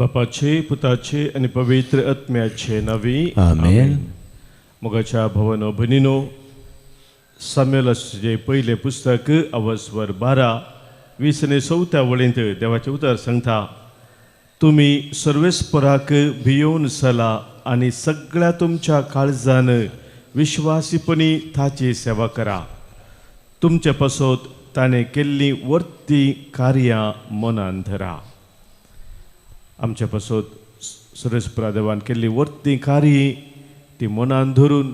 बापाचे, पुताचे आनी पवित्र आत्म्याचे नांवी आमेन. मोगाच्या भवनो भनिनो, साम्युलाचें पयलें पुस्तक अवस्वर 12 20 आनी 4 वळींत देवाचें उतर सांगता, तुमी सर्वेस्पराक भियोवन चला आनी सगळ्या तुमच्या काळजान विश्वासीपणी ताची सेवा करा. तुमचे पासत ताणें केल्लीं वर्ती कार्यां मनान धरा. आमच्या पासत सर्वेस्परा देवान केल्ली वर्ती कार्य ती मनान धरून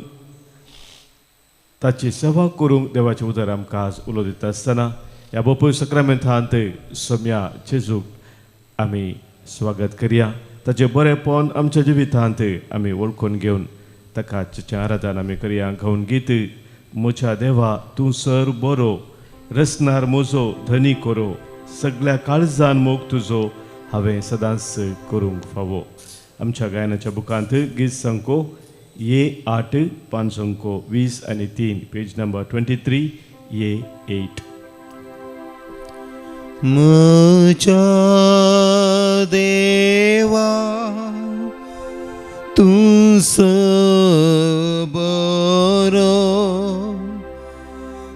ताची सेवा करूंक देवाचें उतर आमकां आज उलो दिता आसतना ह्या बोपय सक्रामेंतांत सम्या जेजूक आमी स्वागत करया. ताचें बरेंपण आमच्या जिवितांत आमी वळखून घेवन ताका ताचें आराधन आमी करया. गावन गीत म्हज्या देवा तूं सर बरो, रसनार म्हजो धनी करो, सगळ्या काळजान मोग तुजो हांवें सदांच करूंक फावो. आमच्या गायनाच्या बुकांत गीत संको ए 8 5 अंको 20 आनी 3, पेज नंबर 23 ए 8. म्हज्या देवा तूं बरो,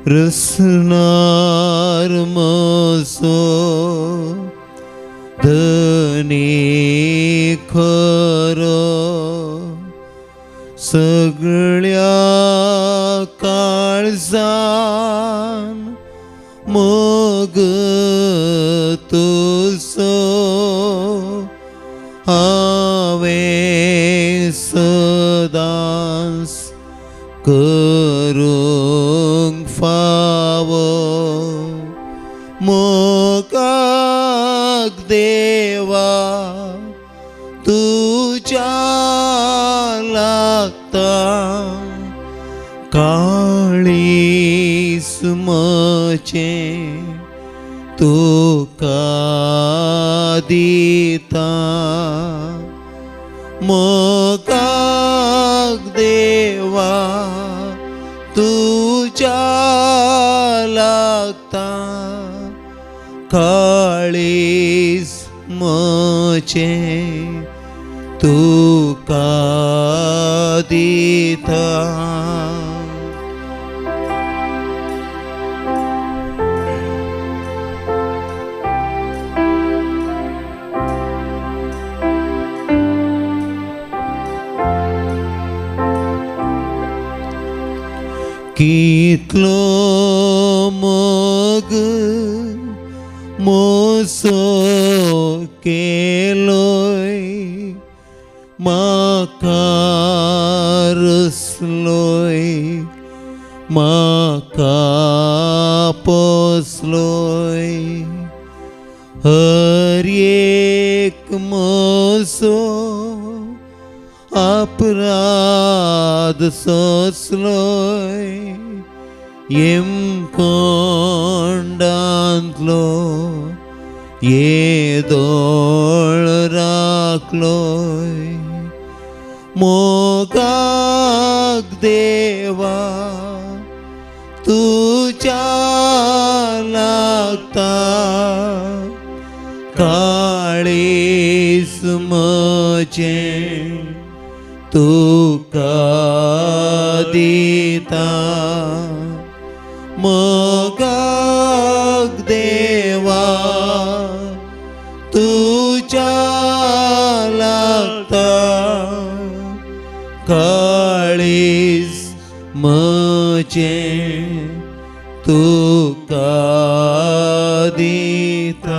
रसनार म्हजो धनी खरो, सगळ्या काळजान मोग तुजो हांवें सदांच करूंक फावो. मोगाक देवा तुज्या लागता, काळीज म्हजें तुका दिता. मोगाक देवा तुज्या लागता, काळीज म्हजें तुका दिता. कितलो मोग मोसो केलोय, म्हाका रसलोय, म्हाका पोसलोय. हर एक मोसो अपराध सोसलोय, येमकोंडांतलो येदोळ राखलोय. मोगाक देवा तुज्या लागता, काळीज म्हजें तुका दिता. मोगाक देवा तुज्या लागता, काळीज म्हजें तुका दिता.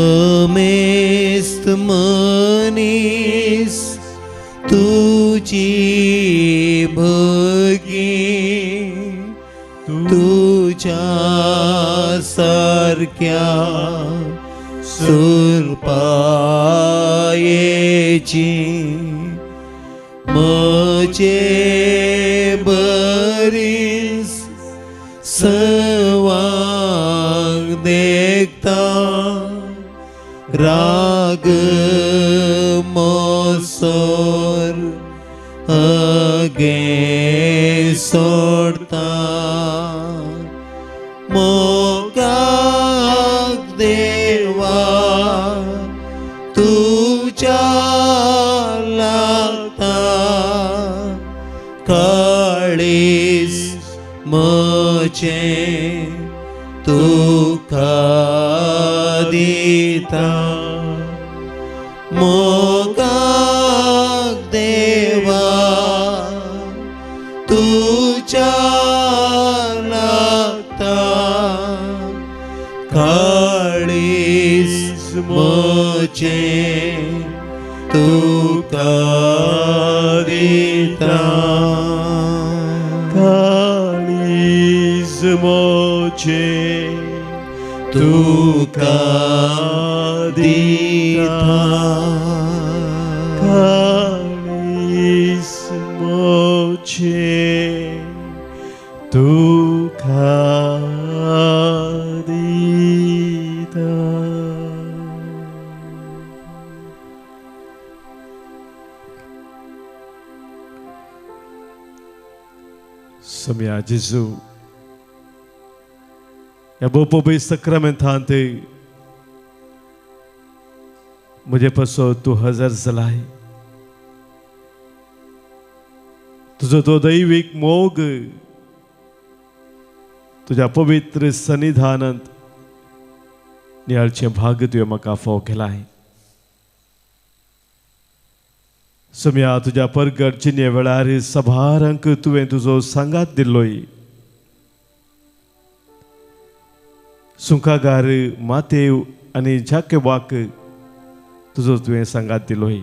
समेस्त मनीस तुजी भगी, तुज्या सारक्या सुरपायेची म्हजे बरीस सवांग देखता, राखता मोसोर अगे सोडता मोगाक देवा तुज्या लागता काळीज म्हजें तुका दिता मोगाक देवा तुज्या लागता काळीज म्हजें तुका दिता काळीज म्हजें तुका दिता काळीज म्हजें तुका दिता. सोम्या जेजू ह्या भोव सक्रामेंतांत म्हजे पासत तूं हजर जालाय. तुजो तो दैवीक मोग तुज्या पवित्र सन्निधानांत नियाळचें भाग तुवें म्हाका फाव केलाय. सोम्या तुज्या परगट जिणे वेळार सभारांक तुवें तुजो सांगात दिल्लोय. सुंकागार मातेव आनी जाकेवाक तुजो तुवें सांगात दिलोय.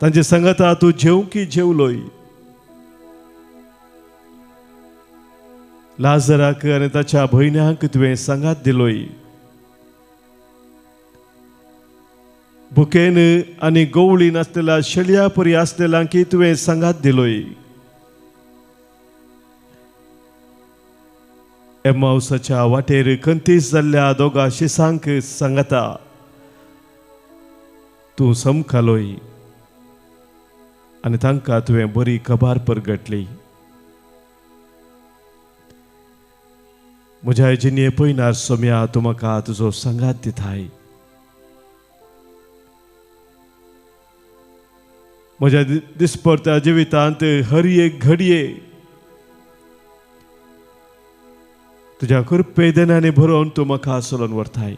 तांचे सांगाता तूं जेवंकी जेवलोय. लाजराक आनी ताच्या भयण्यांक तुवें सांगात दिलोय. भुकेन आनी गोवळी नासलेल्या शेळया परी आसलेल्यांकी तुवें सांगात दिलोय. एमावसाच्या वाटेर खंतीस जाल्ल्या दोगा शिसांक सांगाता तूं समकालोय आनी तांकां तुवें बरी खबर परगटली. म्हज्या जिणये पयनार सोम्या तूं म्हाका तुजो सांगात दिताय. म्हज्या दिसपडत्या जिवितांत हर एक घडये तुज्या कृपे देण्यानी भरोवन तूं म्हाका चलोवन व्हरताय.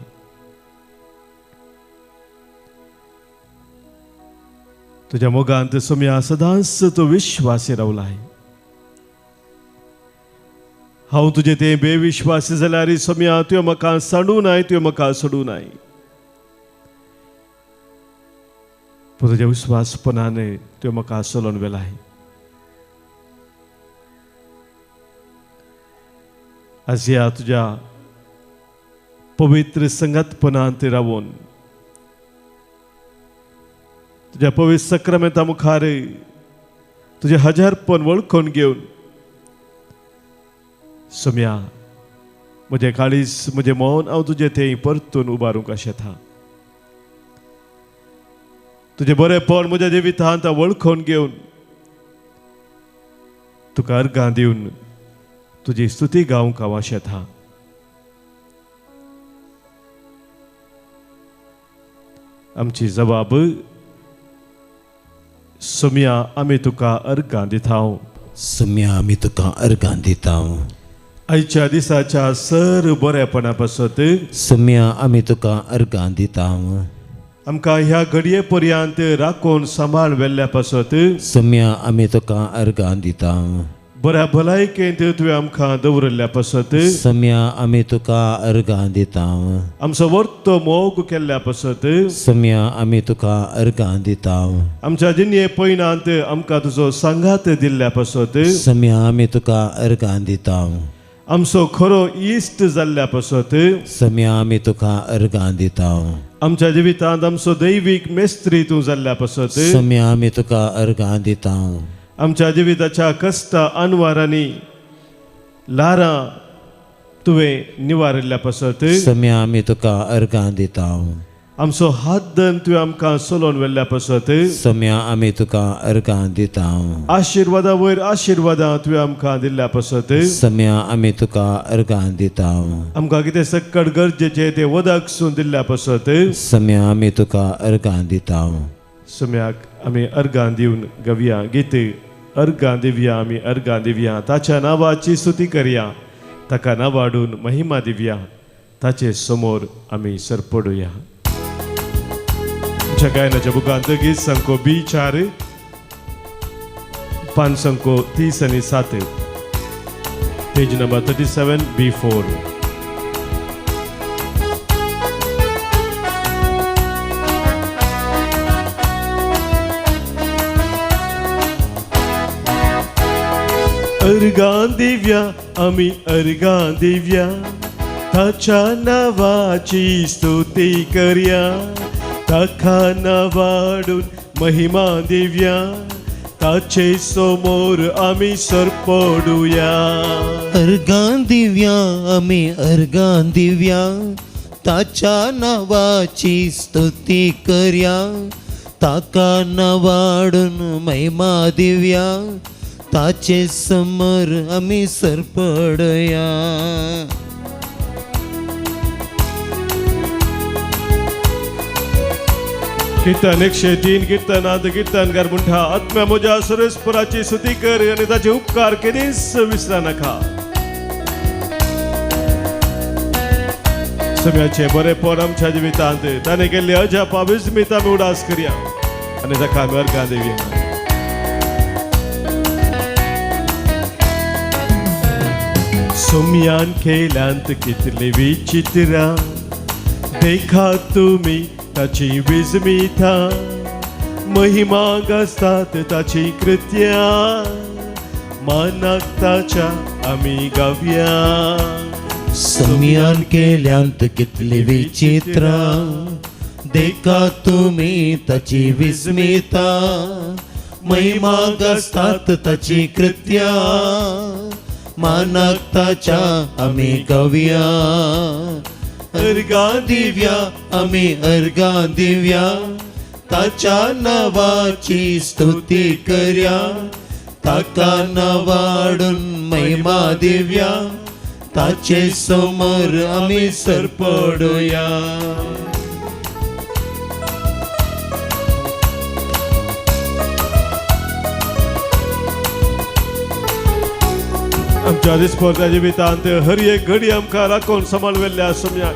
तुज्या मोगांत सोम्या सदांच तूं विश्वासी रावलाय. हांव तुजें तें बेविश्वासी जाल्यार सोम्या तुवें म्हाका सांडूं नाय, तुवें म्हाका सोडूं नाय. पूण तुज्या विस्वासपणान तुवें म्हाका चलोवन व्हेलाय. आज ह्या तुज्या पवित्र संगतपणांत रावून तुज्या पवित्र सक्रामेंता मुखार तुजें हजारपण वळखून घेवन सोम्या म्हजें काळीज म्हजें मौन हांव तुजें तें परतून उबारूंक आशेता. तुजें बरेंपण म्हज्या जिवितांत वळखून घेवन तुका अर्गां दिवन तुजी स्तुती गावंक हांव आशेता. आमची जबाब सोम्या आमी तुका अर्गां दिता. सोम्या आमी तुका अर्गां दिता. आयच्या दिसाच्या सर बरेपणा पासत सोम्या आमी तुका अर्गां दिता. आमकां ह्या घडये पर्यंत राखून सांबाळ व्हेल्ल्या पासत सोम्या आमी तुका अर्गां दिता. बऱ्या भलायकेंत तुवें आमकां दवरिल्ल्या पासत सोम्या आमी तुका अर्गां दिता. आमचो वर्तो मोग केल्ल्या पासत सोम्या आमी तुका अर्गां दिता. आमच्या जिणये पयनांत आमकां तुजो सांगात दिल्ल्या पासत सोम्या आमी तुका अर्गां दिता. आमचो खरो इश्ट जाल्ल्या पासत सोम्या आमी तुका अर्गां दिता. आमच्या जिवितांत आमचो दैवीक मेस्त्री तूं जाल्ल्या पासत सोम्या आमी तुका अर्गां दिता. आमच्या जिविताच्या कश्ट अनवारांनी ल्हारां तुवें निवारिल्ल्या पासत सोम्या आमी तुका अर्गां दिता. आमचो हात धरून तुवें आमकां चलोवन व्हेल्ल्या पासत सोम्या आमी तुका अर्गां दिता. आशिर्वादा वयर आशिर्वादां तुवें आमकां दिल्ल्या पासत सोम्या आमी तुका अर्गां दिता. आमकां कितें सक्कड गरजेचें तें वदक सून दिल्ल्या पासत सोम्या आमी तुका अर्गां दिता. सोम्याक आमी अर्गां दिवन गवया गीत अर्गां दिवया आमी अर्गां दिवया ताच्या नांवाची स्तुती करया ताका नांवाडून महिमा दिवया ताचे समोर आमी सरपडुया. आमच्या गायनाच्या बुकांत गीत संको बी 4 5 संको 30 आनी 7 पेज नंबर 37 B4. अर्गां दिव्या आमी अर्गां दिव्या ताच्या नांवाची स्तुती करया ताका नांवाडून महिमा दिव्या ताचे समोर आमी सरपडुया. अर्गां दिव्या आमी अर्गां दिव्या ताच्या नांवाची स्तुती करया ताका नांवाडून महिमा दिव्या ताचे समोर आमी सरपडया. कीर्तन 103 कीर्तनांत कीर्तनकार म्हणटा आत्म्या म्हज्या सर्वेस्पराची स्तुती कर आनी ताचे उपकार केदीच विसरा नाका. सम्याचे बरेपण आमच्या जिवितांत ताणें केल्ले अजापा विस्मीत आमी उडास करया आनी ताका आमी अर्गां दिवया. सोम्यान केल्यांत कितली विचित्रां देखा तुमी ताची विस्मिता महिमा गाजतात ताची कृत्यां मानाक ताच्या आमी गावया. सोम्यान केल्यांत कितली विचित्रां देखा तुमी ताची विस्मिता महिमा गाजतात ताची कृत्यां मानाक ताच्या आमी गावया. अर्गां दिव्या आमी अर्गां दिव्या ताच्या नांवाची स्तुती करया ताका नांवाडून महिमा दिव्या ताचे समोर आमी सरपडुया. आमच्या दिसपडत्या जिवितांत हर एक घडी आमकां राखून सांबाळ व्हेल्ल्या सोम्याक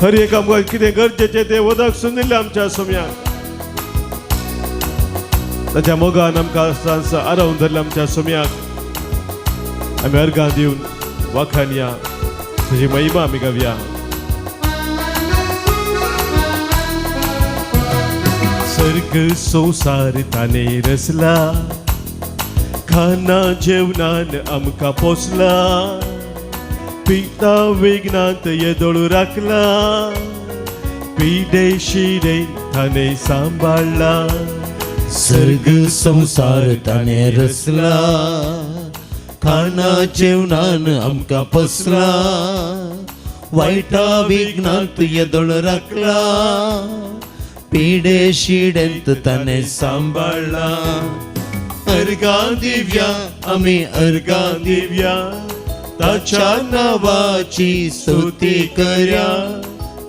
हर एक आमकां कितें गरजेचें तें वदक सुनिल्लें आमच्या सोम्याक ताच्या मोगान आमकां सांस आरोवन धरलें आमच्या सोम्याक आमी अर्गां दिवन वाखाणया तुजी महिमा आमी गावया. सर्ग संवसार ताणें रचला खाना जेवणान आमकां पोसला पिता विघ्नांत येदोळ राखला पिडे शिडे ताणें सांबाळला. सर्ग संवसार ताणें रचला खाना जेवणान आमकां पोसला वायटा विघ्नांत येदोळ राखला पिडे शिडेंत ताणें सांबाळला. अर्गां दिव्या आमी अर्गां दिव्या ताच्या नांवाची स्तुती करया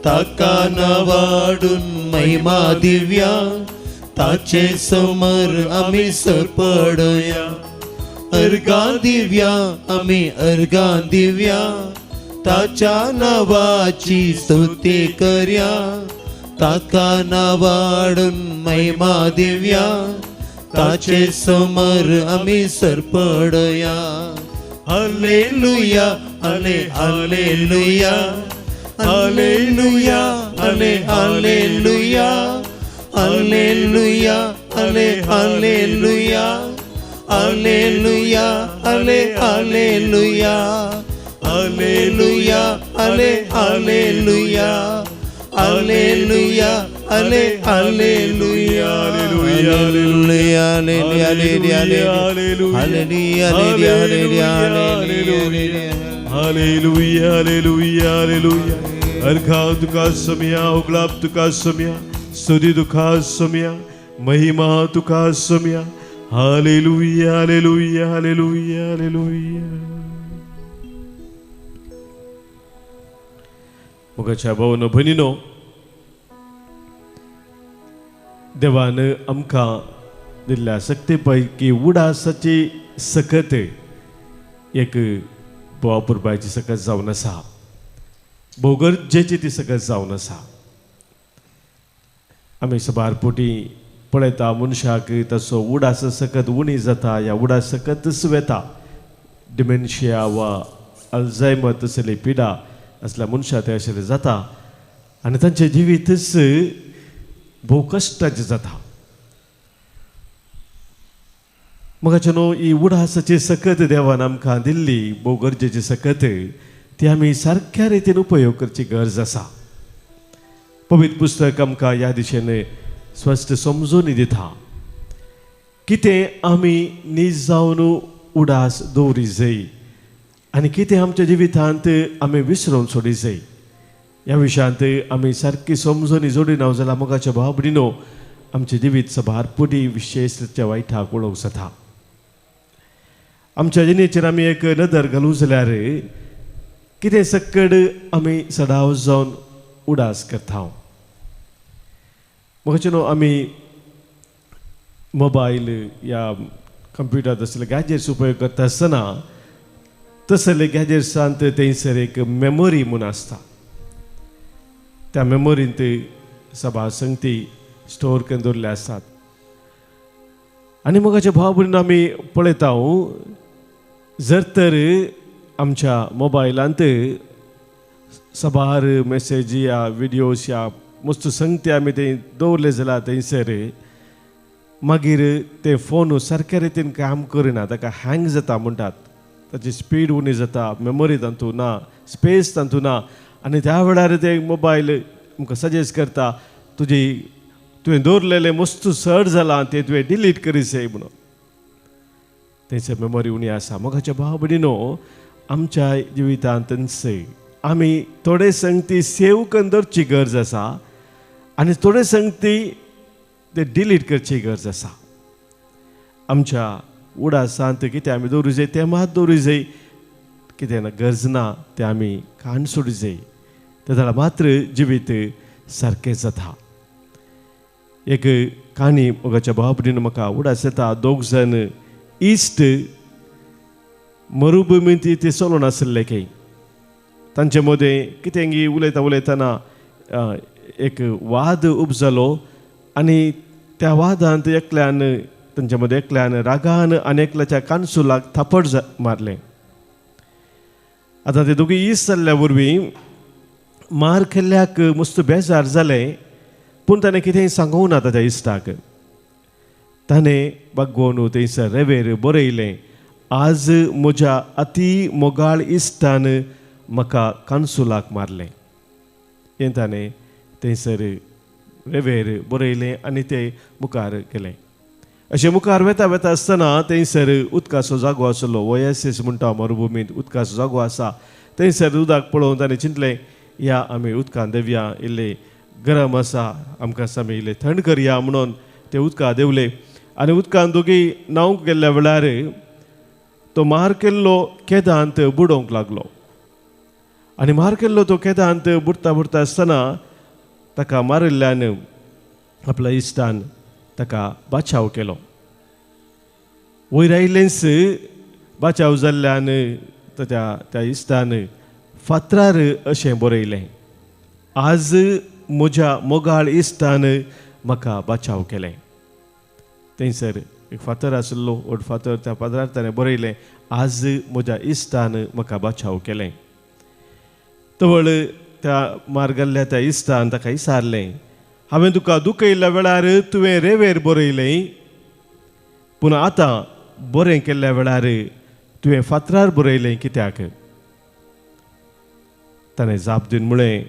ताका नांवाडून महिमा दिव्या ताचे समोर आमी सरपडुया. अर्गां दिव्या आमी अर्गां दिव्या ताच्या नांवाची स्तुती करया ताका नांवाडून महिमा दिव्या ताचे समोर आमी सरपडुया. हालेलुया हाले हालेलुया हालेलुया हाले हालेलुया हालेलुया हाले हालेलुया हालेलुया हाले हालेलुया हालेलुया हाले हालेलुया हालेलुया हाले हालेलुया हालेलुया हालेलुया हालेलुया हालेलुया हालेलुया हालेलुया अर्घा तुका सोमया, उगळाप तुका सोमया, स्तुती तुका सोमया, महिमा तुका Somaiya. Hallelujah, hallelujah, hallelujah, hallelujah. मोगाच्या भावनो भयणीनो, देवान आमकां दिल्ल्या शक्ती पैकी उडासाची सकत एक बोवा पुरबायची सकत जावन आसा, भोव गरजेची ती सकत जावन आसा. आमी सबार पोटी पळयता मनशाक तसो उडास सकत उणी जाता, ह्या उडास सकतच वेता. डिमेन्शिया वा अल्झायमर तसली पिडा असल्या मनशां ते अशें जाता आनी तांचें जिवीतच भोव कश्टाचें जाता. म्हाका न्हू ही उडासाची सकत देवान आमकां दिल्ली भोव गरजेची सकत, ती आमी सारक्या रितीन उपयोग करची गरज आसा. पवित्र पुस्तक आमकां ह्या दिशेन स्पश्ट समजून दिता कितें आमी नीज जावन उडास दवरी जाय आनी कितें आमच्या जिवितांत आमी विसरून सोडी जाय. ह्या विशयांत आमी सारकी समजून जोडिना जाल्यार मोगाच्या भाव भयणीनो आमचें जिवीत सबार पुडी विशेश वायटाक वळोवंक जाता. आमच्या जिणेचेर आमी एक नदर घालूं जाल्यार कितें सक्कड आमी सदांच जावन उडास करता. म्हाका न्हू आमी मोबायल या कंप्युटर तसले गॅजेट्स उपयोग करता आसतना तसले गॅजेट्सांत थंयसर एक मेमोरी म्हूण आसता. त्या मेमोरींत सभा संगती स्टोर करून दवरिल्ले आसतात. आनी मोगाचे भाव भयणीनो आमी पळयता जर तर आमच्या मोबायलांत सबार मेसेजी या विडियोज या मस्त संगती आमी ते दवरले जाल्यार थंयसर मागीर ते फोन सारक्या रितीन काम करिना, ताका हँग जाता म्हणटात, ताची स्पीड उणी जाता, मेमोरी तातूंत ना, स्पेस तातूंत ना. आनी त्या वेळार ते मोबायल आमकां सजेस्ट करता तुजी तुवें दवरलेलें मस्त चड जालां तें तुवें डिलीट करी जाय म्हणून. थंयसर मेमोरी उणी आसा. मोगाच्या भाव भयणीनो आमच्या जिवितांत आमी थोडे संगती सेव करून दवरची गरज आसा आनी थोडे संगती ते डिलीट करची गरज आसा. आमच्या उडासांत कितें आमी दवरूं जाय तें मात दवरूं जाय, कितें ना गरज ना तें आमी कान सोडूं जाय, तें जाल्यार मात्र जिवीत सारकें जाता. एक काणी मोगाच्या भाव भयणीनो म्हाका उडास येता. दोग जाण इश्ट मरुभुमींत ते चलोन आशिल्ले खंय, तांचे मदें कितें उलयता उलयतना एक वाद उपजालो आनी त्या वादांत एकल्यान तांचे मदें एकल्यान रागान आनी एकल्याच्या कानसुलाक थापट मारलें. आतां ते दोगी इश्ट जाल्ल्या वरवीं मार केल्ल्याक मस्त बेजार जालें, पूण ताणें कितेंय सांगूंक ना ताच्या इश्टाक. ताणें बागोवन थंयसर रेवेर बरयलें, आज म्हज्या अती मोगाळ इश्टान म्हाका कानसुलाक मारलें. हें ताणें थंयसर रेवेर बरयलें आनी ते मुखार गेलें. अशें मुखार वेता वेता आसतना थंयसर उदकाचो जागो आसलो, ओएसीस म्हणटा मरुभुमींत उदकाचो जागो आसा. थंयसर उदक पळोवन ताणें चिंतलें या आमी उदकान देवया, इल्लें गरम आसा आमकां आमी इल्लें थंड करया म्हणून ते उदका देंवले. आनी उदकान दोगी न्हावंक गेल्ल्या वेळार तो मार केल्लो केदांत बुडोवंक लागलो आनी मार केल्लो तो केदांत बुडता बुडता आसतना ताका मारिल्ल्यान आपल्या इश्टान ताका बाचाव केलो. वयर आयिल्लेंच बाचाव जाल्ल्यान ताच्या त्या इश्टान फातरार अशें बरयलें, आज म्हज्या मोगाळ इश्टान म्हाका बाचाव केलें. थंयसर एक फातर आशिल्लो व्हड फातर, त्या फातरार ताणें बरयलें, आज म्हज्या इश्टान म्हाका बाचाव केलें. तवळ त्या मार्गल्ल्या त्या इश्टान ताका विचारलें, हांवें तुका दुखयल्ल्या वेळार तुवें रेवेर बरयलें, पूण आतां बरें केल्ल्या वेळार तुवें फातरार बरयलें कित्याक? ताणें जाप दिवन म्हळें,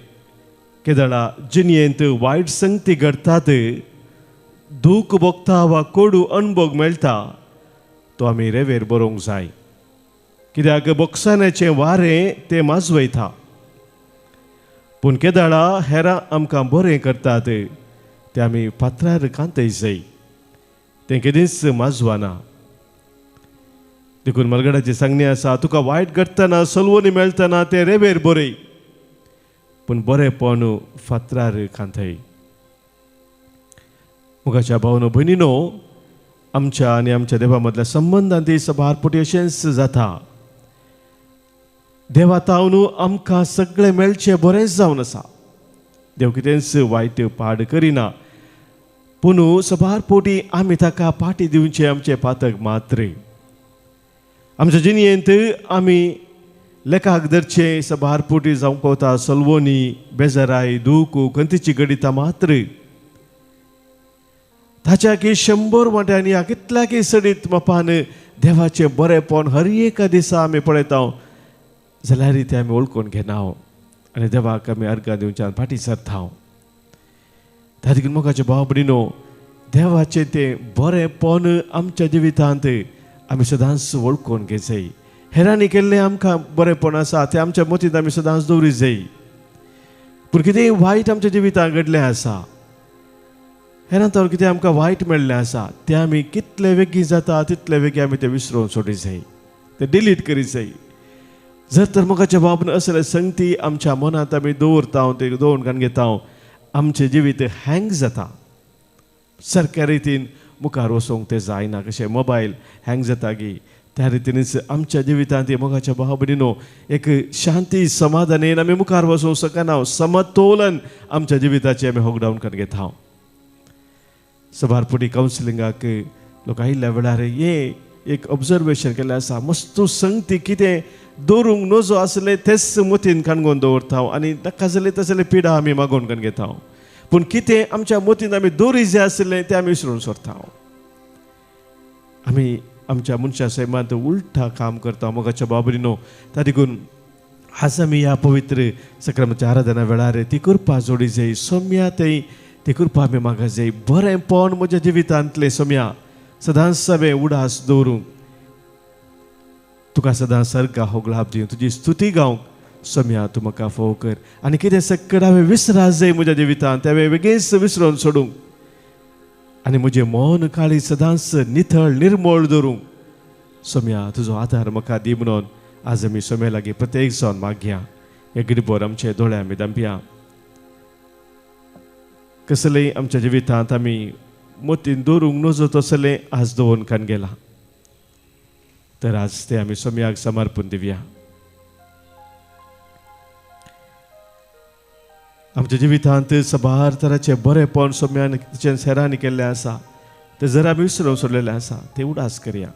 केदळा जिणेंत वायट संगती घडटात, दूख भोगता वा कोडू अणभोग मेळटा, तो आमी रेवेर बरोवंक जाय, कित्याक बोक्साण्याचें वारें तें माजवयता. पूण केदाळा हेरां आमकां बरें करतात तें आमी फातरार कांतय जाय, तें केदींच माजवाना. देखून मलगडाची सांगणी आसा, तुका वायट घडटना सलवणी मेळटना तें रेवेर बरय, पूण बरेंपण फातरार कांतय. मुखाच्या भावनो भयणीनो, आमच्या आनी आमच्या देवा मदल्या संबंदान ती सभार पटी अशेंच जाता. देवा तावन आमकां सगळें मेळचें बरेंच जावन आसा. देव कितेंच वायट पाड करिना, पूण सभार पोटी आमी ताका पाटी दिवचें आमचें पातक मात्र. आमच्या जिणेंत आमी लेखाक धरचें सभार पोटी जावंक पावता सलवणी, बेजाराय, दूख, खंतीची घडितां मात्र. ताच्या की 100 वांट्यांनी ह्या कितल्याकी सडीत मापान देवाचें बरेंपण हर एका दिसा आमी पळयता जाल्यार तें आमी वळखून घेना आनी देवाक आमी अर्गां दिवच्यान फाटीं सरता. त्या देखून मोगाचे भाव भयणीनो, देवाचें तें बरेंपण आमच्या जिवितांत आमी सदांच वळखून घेवचें. हेरांनी केल्लें आमकां बरेंपण आसा तें आमच्या मतींत आमी सदांच दवरी जाय. पूण कितेंय वायट आमच्या जिवितांत घडलें आसा, हेरां तर कितें आमकां वायट मेळ्ळें आसा, तें आमी कितले वेगीं जाता तितले वेगीं आमी तें विसरून सोडी जाय, तें डिलीट करी जाय. जर तर मोगाच्या बाबन असले संगती आमच्या मनांत आमी दवरता, ते दवरून काडून घेता, आमचें जिवीत हँग जाता. सारक्या रितीन मुखार वचोंक तें जायना. कशें मोबायल हँग जाता गी, त्या रितीनच आमच्या जिवितांत मोगाच्या भाव भयणीनो एक शांती समाधानेन आमी मुखार वचूंक शकना. समतोलन आमच्या जिविताचें आमी होगडावन करून घेता. सभार पुटी कावन्सिलिंगाक लोक आयिल्ल्या वेळार हें एक ऑब्जर्वेशन केल्लें आसा, मस्तू संगती कितें दवरूंक नजो आसलें तेच मतीन काणगोन दवरता आनी नाका जालें तसलें पिडा आमी मागोवन करून घेता. पूण कितें आमच्या मतीन आमी दवरी जाय आसलें तें आमी विसरून सोडता. आमी आमच्या मनशा सैमांत उल्टा काम करता. मोगाच्या बाबरीनो, त्या देखून आज आमी ह्या पवित्र सक्रमाच्या आराधना वेळार ती कृपा जोडी जाय. सोम्या थंय ती कृपा आमी मागा जाय. बरेंपण म्हज्या जिवितांतलें सोम्या सदांच हांवें उडास दवरूंक, तुका सदां सर्गा होगळाप दिवं, तुजी स्तुती गावंक सोम्या तूं म्हाका फोव कर. आनी कितें सक्कड हांवें विसरा जाय म्हज्या जिवितांत तें हांवें वेगळेंच विसरून सोडूंक आनी म्हजें मन काळी सदांच निथळ निर्मळ दवरूंक सोम्या तुजो आदार म्हाका दी म्हणून आज आमी सोम्या लागीं प्रत्येक जावन मागया. हे गिडबोर आमचे दोळे आमी दांपया. कसलेय आमच्या जिवितांत आमी मतीन दवरूंक नजो तसलें आज दवरून कान गेला, तर आज ते आमी सोम्याक समर्पण दिवया. आमच्या जिवितांत सबार तराचें बरेंपण सोम्यान हेरांनी केल्लें आसा तें जर आमी विसरून सोडलेलें आसा तें उडास करया.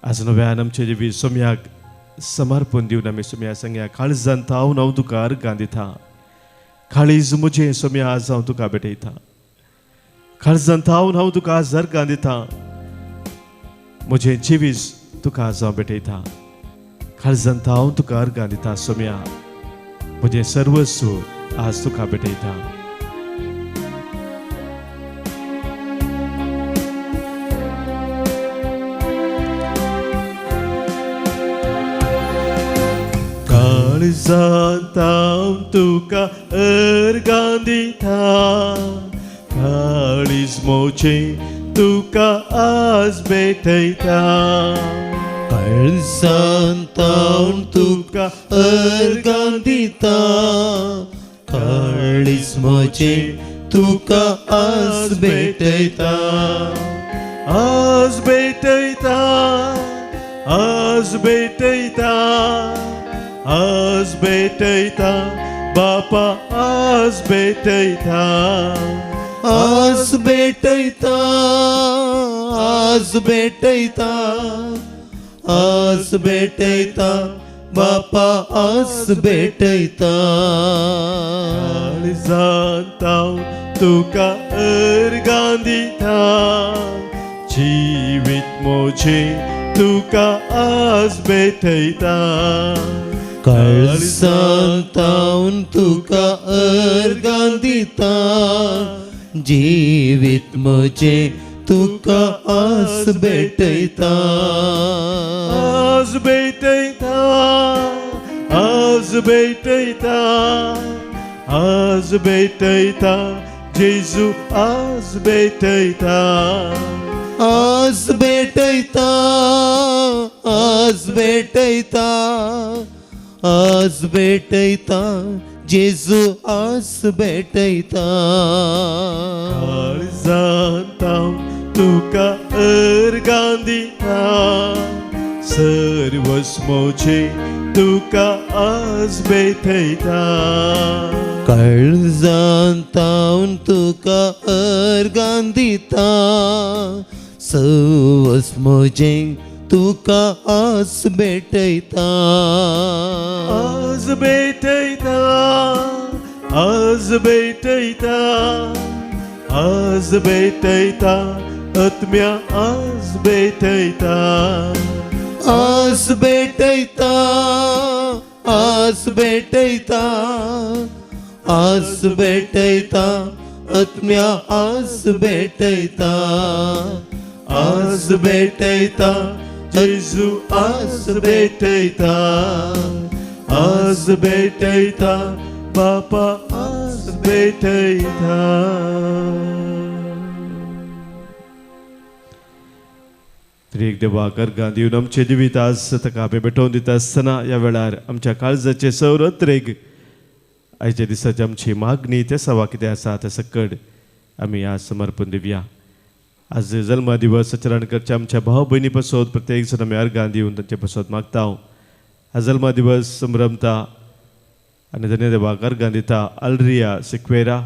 आज नव्यान आमचें जिवीत सोम्याक समर्पण दिवन आमी सोम्या सांगया, काळजान थावन हांव तुका अर्गां दिता, काळीज म्हजें सोम्या आज हांव तुका भेटयता, काळजान थावन हांव तुका आज अर्गां दिता, म्हजें जिवीत तुका आज हांव भेटयता, काळजान थावन तुका अर्गां दिता सोम्या, म्हजें सर्वस्व आज तुका भेटयता. काळजान थावन तुका अर्गां दिता, काळीज म्हजें तुका आज भेटयता, काळजान थावन तुका अर्गां दिता, काळीज म्हजें तुका आज भेटयता, आज भेटयता, आज भेटयता, आज भेटयता बापा, आज भेटयता, आज भेटयता, आज भेटयता, आज भेटयता बापा, आज भेटयता. काळजान थावन तुका अर्गां दिता, जिवीत म्हजें तुका आज भेटयता, काळजान थावन तुका अर्गां दिता, जिवीत म्हजें तुका आज भेटयता, आज भेटयता, भेटयता, आज भेटयता, जेजू आज भेटयता, आज भेटयता, आज भेटयता, आज भेटयता, जेजू आज भेटयता. काळजांत हांव तुका अर्गां दिता, सर्वस्मोचे तुका आज भेटयता, काळजांत हांव तुका अर्गां दिता, सवस म्हजें तुका आज भेटयता, आज भेटयता, आज भेटयता, आज भेटयता, आत्म्या आज भेटयता, आज भेटयता, आज भेटयता, आज भेटयता, आत्म्या आज भेटयता, आज भेटयता, जेजू आज भेटयता, आज भेटयता, बापा आज भेटयता. त्रिएक देवाक अर्गां दिवन आमचें जिवीत आज ताका आमी भेटोवन दिता आसतना ह्या वेळार आमच्या काळजाचे सौर अत्रेग आयच्या दिसाची आमची मागणी ते सवा कितें आसा ते सकड आमी आज समर्पण दिवया. आज जल्मा दिवस आचरण करच्या आमच्या भाव भयणी पासत प्रत्येक जण आमी अर्गां दिवन तांचे पासत मागता. आज जल्मा दिवस संभ्रमता आनी धन्य देवाक अर्गां दिता अल्रिया सिक्वेरा,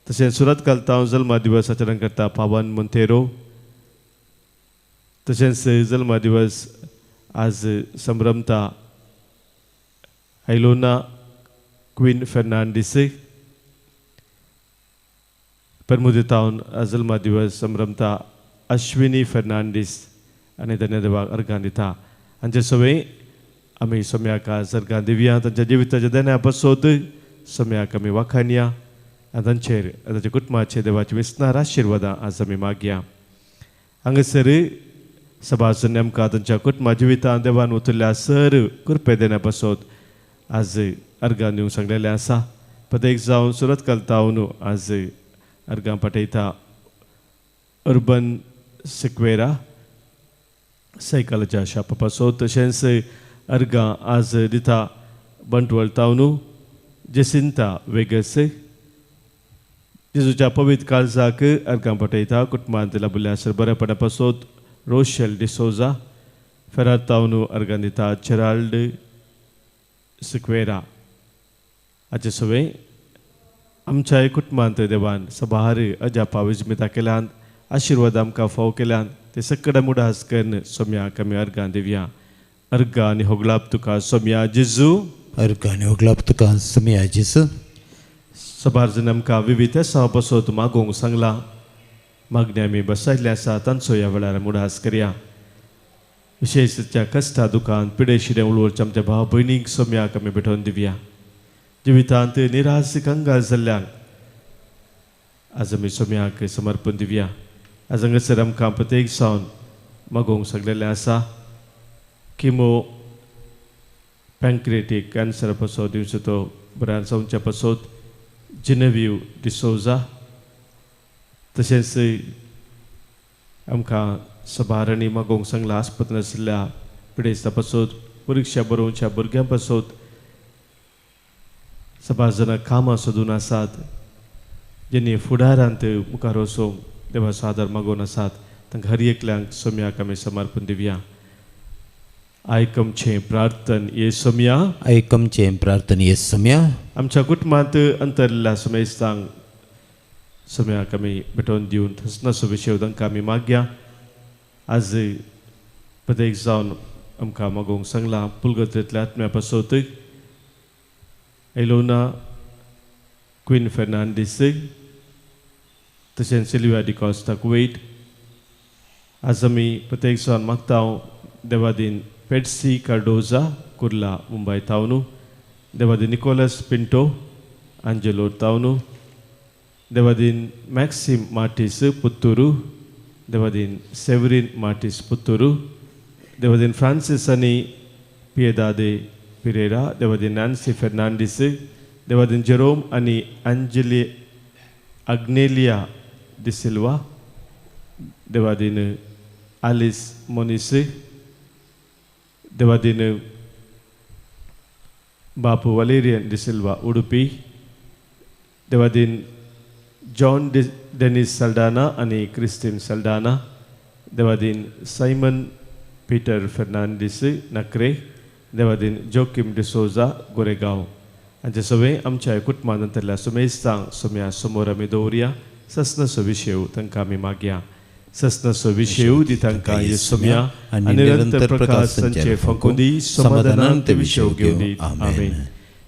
तशेंच सुरत घालता जल्मा दिवस आचरण करता पावन मोंतेरो, तशेंच जल्मा दिवस आज संभ्रमता आयलोना क्वीन फेर्नांडीस, परमुदितावन जल्मा दिवस संभ्रमता अश्विनी फेर्नांडीस आनी धन्य देवाक अर्गां दिता. हांचे सवय आमी सोम्याक आज अर्गां दिवया. तांच्या जिविताच्या देण्या पासत सोम्याक आमी वाखाणया आनी तांचेर तांच्या कुटुंबाचेर देवाची विस्नार आशिर्वादां आज आमी मागया. हांगासर सभाजन आमकां तांच्या कुटुंबा जिवितांत देवान उतरल्या सर कृपे देण्या पासत आज अर्गां दिवंक सांगलेलें आसा. प्रत्येक जावन सुरत घालता आज अर्गां पाठयता अर्बन सिक्वेरा सायकलाच्या शापा पासत, तशेंच अर्गां आज दिता बंटवळ तावनू जेसिंता वेगस, जेजूच्या पवित्र काळजाक अर्गां पाठयता. कुटुंबांत लाभिल्ल्या सर बरेपणा पासत रोशेल डिसोजा, फेरार तावनू अर्गां दिता जेराल्ड सिक्वेरा. हाचे सवय आमच्या कुटुंबांत देवान सभार अजापा विजमिता केल्यान आशिर्वाद आमकां फाव केल्यान ते सकड मुडास करून सोम्याक आमी अर्गां दिवया. अर्गां आनी होगलाप तुका सोम्या जेजू, अर्गां आनी होगलाप तुका सोम्या जेजू. सभार जण आमकां विविध एसांव पासत मागोवंक सांगलां, मागणी आमी बसायल्ले आसा तांचो ह्या वेळार मुडास करया. विशेश त्या कश्टा दुकान पिडेशिरें उलोवच्या आमच्या भाव भयणीक सोम्याक आमी भेटोवन दिवया. जिवितांत निराश कंगाल जाल्ल्यांक आज आमी सोम्याक समर्पण दिवया. आज हांगासर आमकां प्रत्येक जावन मागोवंक सगळेलें आसा. किमो पँक्रिएटीक कॅन्सर पासत दिवचो तो बऱ्या जावच्या पासत जिनेव्यू डिसोजा, तशेंच आमकां सभारणी मागोवंक सांगलां आस्पत्रेंत आशिल्ल्या पिडेस्ता पासत, परिक्षा बरोवच्या भुरग्यां पासत, सभार जाणां कामां सोदून आसात जेणी फुडारांत मुखार वचूंक देवाचो आदार मागोवन आसात तांकां हर एकल्यांक सोम्याक आमी समर्पण दिवया. आयक आमचें प्रार्थन ये सोम्या, आयक आमचें प्रार्थन ये सोम्या. आमच्या कुटुंबांत अंतरल्या समेस्तांक सोम्याक आमी भेटोवन दिवन थसनाचो विशय तांकां आमी मागया. आज प्रत्येक जावन आमकां मागोवंक सांगलां पुलगत्रेंतल्या आत्म्या पासत एलोना क्वीन फेर्नांडीस, तशेंच सिल्विया डिकॉस्ता कुवेट. आज आमी प्रत्येक जावन मागता देवादीन पेटसी कार्डोजा कुर्ला मुंबय तावनू, देवादीन निकोलस पिंटो आंजेलो तावनू, देवादीन मॅक्सिम मार्टीस पुत्तुरू, देवादीन सेवरीन मार्टीस पुत्तुरू, देवादीन फ्रांसीस आनी पियेदादे पिरेरा, देवादीन नॅन्सी फेर्नांडीस, देवादीन जेरोम आनी अंजली आग्नेलिया डिसिल्वा, देवादीन आलिस मोनीस, देवादीन बापू वलेरियन डिसिल्वा उडुपी, देवादीन जॉन डेनिस सल्डाना आनी क्रिस्टीन सल्डाना, देवादीन सायमन पीटर फेर्नांडीस नक्रे, देवादीन जोकीम डिसोजा गोरेगांव हांचे सगळे आमच्या कुटुंबांतल्या सुमेस्तांक सोम्या समोर आमी दवरया. सस्नसो विशेव तांकां आमी मागया. सस्नसो विशेव दी तांकां हे सोम्या आनी निरंतर प्रकाश संचे फंकून दी, समाधानान ते विशेव घेवन दी. आमेन.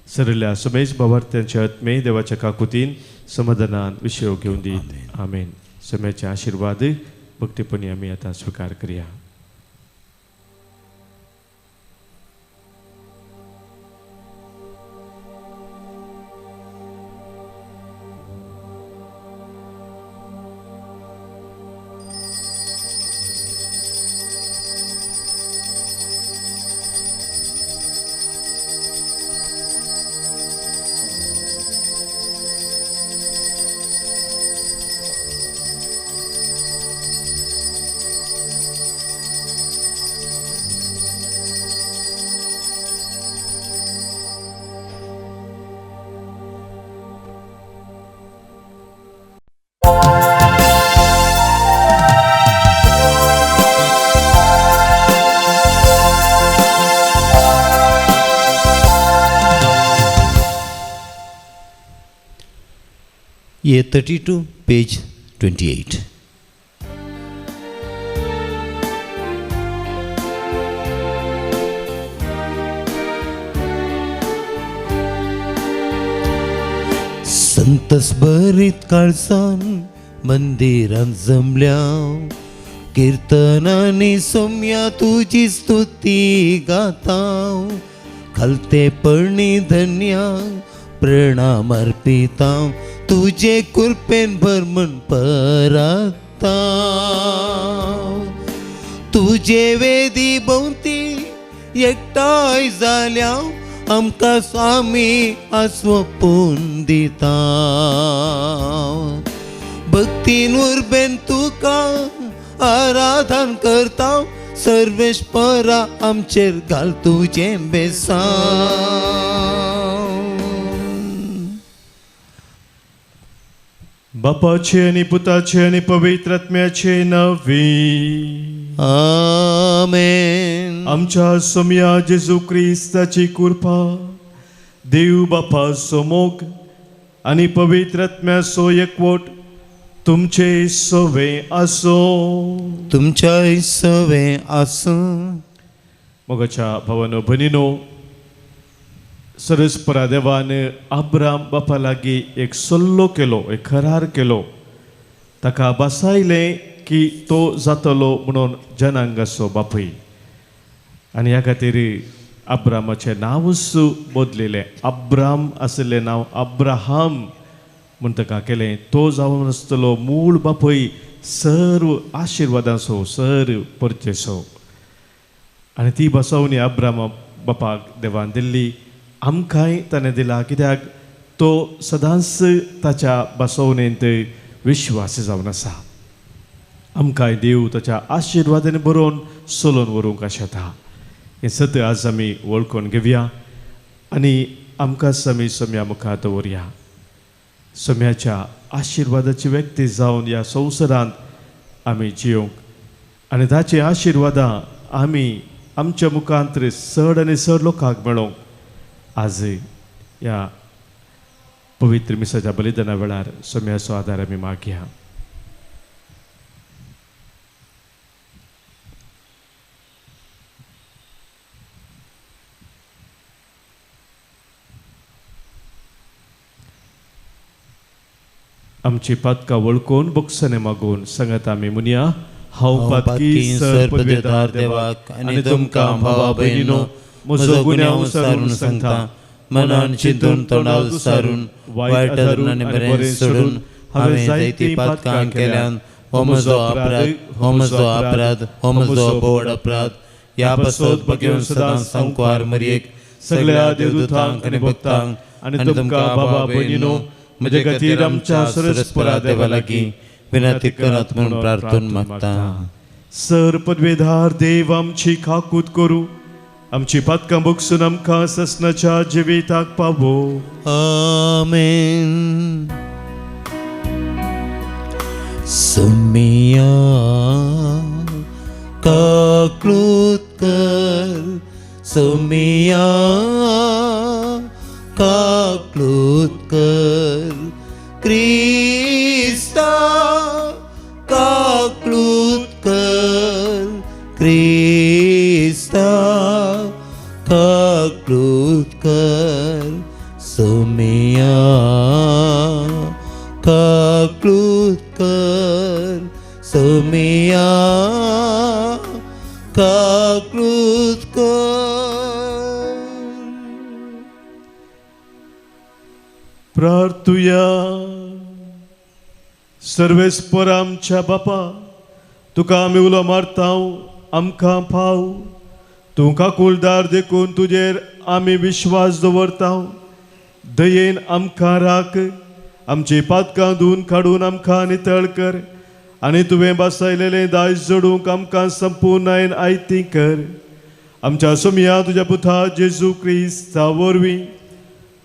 सरल्या सुमेश बाबार्थ्यांच्या आत्मे देवाच्या काकुतीन समाधानान विशेव घेवन दी. आमेन. सोम्याचे आशिर्वाद भक्तीपणी आमी आतां स्विकार करया. Year 32, page 28. संतस भरीत काळसान मंदिरांत जमल्या, कीर्तनांनी सोम्या तुजी स्तुती गाता, खालतेपणी धन्या प्रणाम अर्पिता, तुझे कृपेन भर म्हण परता, तुझे वेदी भोंवती एकठांय जाल्या, आमकां स्वामी आस्वपून दिता, भक्तीन उर्बेन तुका आराधन करता, सर्वेस्परा आमचेर घाल तुजें बेसांव. बापाचे आनी पुताचे आनी पवित्र आत्म्याचे नांवी आमेन. आमच्या सोम्या जेजू क्रिस्ताची कृपा, देव बापाचो मोग आनी पवित्र आत्म्याचो एकवट तुमचे सवे आसूं. तुमच्याय सवे आसूं. मोगाच्या भावानो भयणीनो, सरस्परा देवान अब्राम बापा लागीं एक सल्लो केलो, एक करार केलो. ताका बसायलें की तो जातलो म्हणून जनांगाचो बापूय. आनी ह्या खातीर अब्रामाचें नांवूच बदलिलें. अब्राम आशिल्लें नांव अब्राहम म्हूण ताका केलें. तो जावन आसतलो मूळ बापूय सर्व आशिर्वादांचो, सर्व परचेचो. आनी ती बसवणी अब्रामा बापाक देवान दिल्ली, आमकांय ताणें दिला. कित्याक तो सदांच ताच्या बसवणेंत विश्वास जावन आसा. आमकांय देव ताच्या आशिर्वादान बरोवन चलोवन व्हरूंक आशेता. हें सत आज आमी वळखून घेवया आनी आमकां आमी सोम्या मुखार दवरया. सोम्याच्या आशिर्वादाची व्यक्ती जावन ह्या संवसारांत आमी जियोंक आनी ताची आशिर्वादां आमी आमच्या मुखांत चड आनी चड लोकांक मेळोवंक आज ह्या पवित्र मिसाच्या बलिदाना वेळार सोम्याचो आदार आमी मागया. आमची पातकां वळखून बोगसणे मागून सांगत आमी म्हणया, हांव पातकी सर पदवेदार देवाक आनी तुमकां भावा भयणीनो म्हजो गुन्यांव सारून सांगता, मनान चिंतून तोंडार सारून वायट धरून आनी बरें सोडून हांवें जायतीं पातकां केल्यान. हो म्हजो अपराध, हो म्हजो अपराध, हो म्हजो बोड अपराध. ह्या पासत बगेवन सदां सांकवार मरयेक सगळ्या देवदूतांक आनी भक्तांक आनी तुमकां बाबा भयणीनो म्हजे खातीर आमच्या सरस्परा देवा लागीं विनंती करात म्हणून प्रार्थना मागता. सर पदवेधार देव आमची काकूत करूं, आमची पातकां भोगसून आमकां ससनाच्या जिविताक पावो. आमेन. सुमिया काकलूत कर, सुमिया काकलूत कर, क्रिस्ता काकलूत कर, क्रिस्ता काकलूत कर, सुमिया काकलूत कर, सुमिया काकलूत कर. प्रार्थुया. सर्वेस्पर आमच्या बापा, तुका आमी उलो मारता, आमकां पाव. तूं काकुळदार देखून तुजेर आमी विश्वास दवरता. दयेन आमकां राख, आमची पातकां धुवन काडून आमकां नितळ कर आनी तुवें बसयलेलें दायज जोडूंक आमकां संपूर्ण आयती कर. आमच्या सोमया तुज्या पुता जेजू क्रिस्ता वरवीं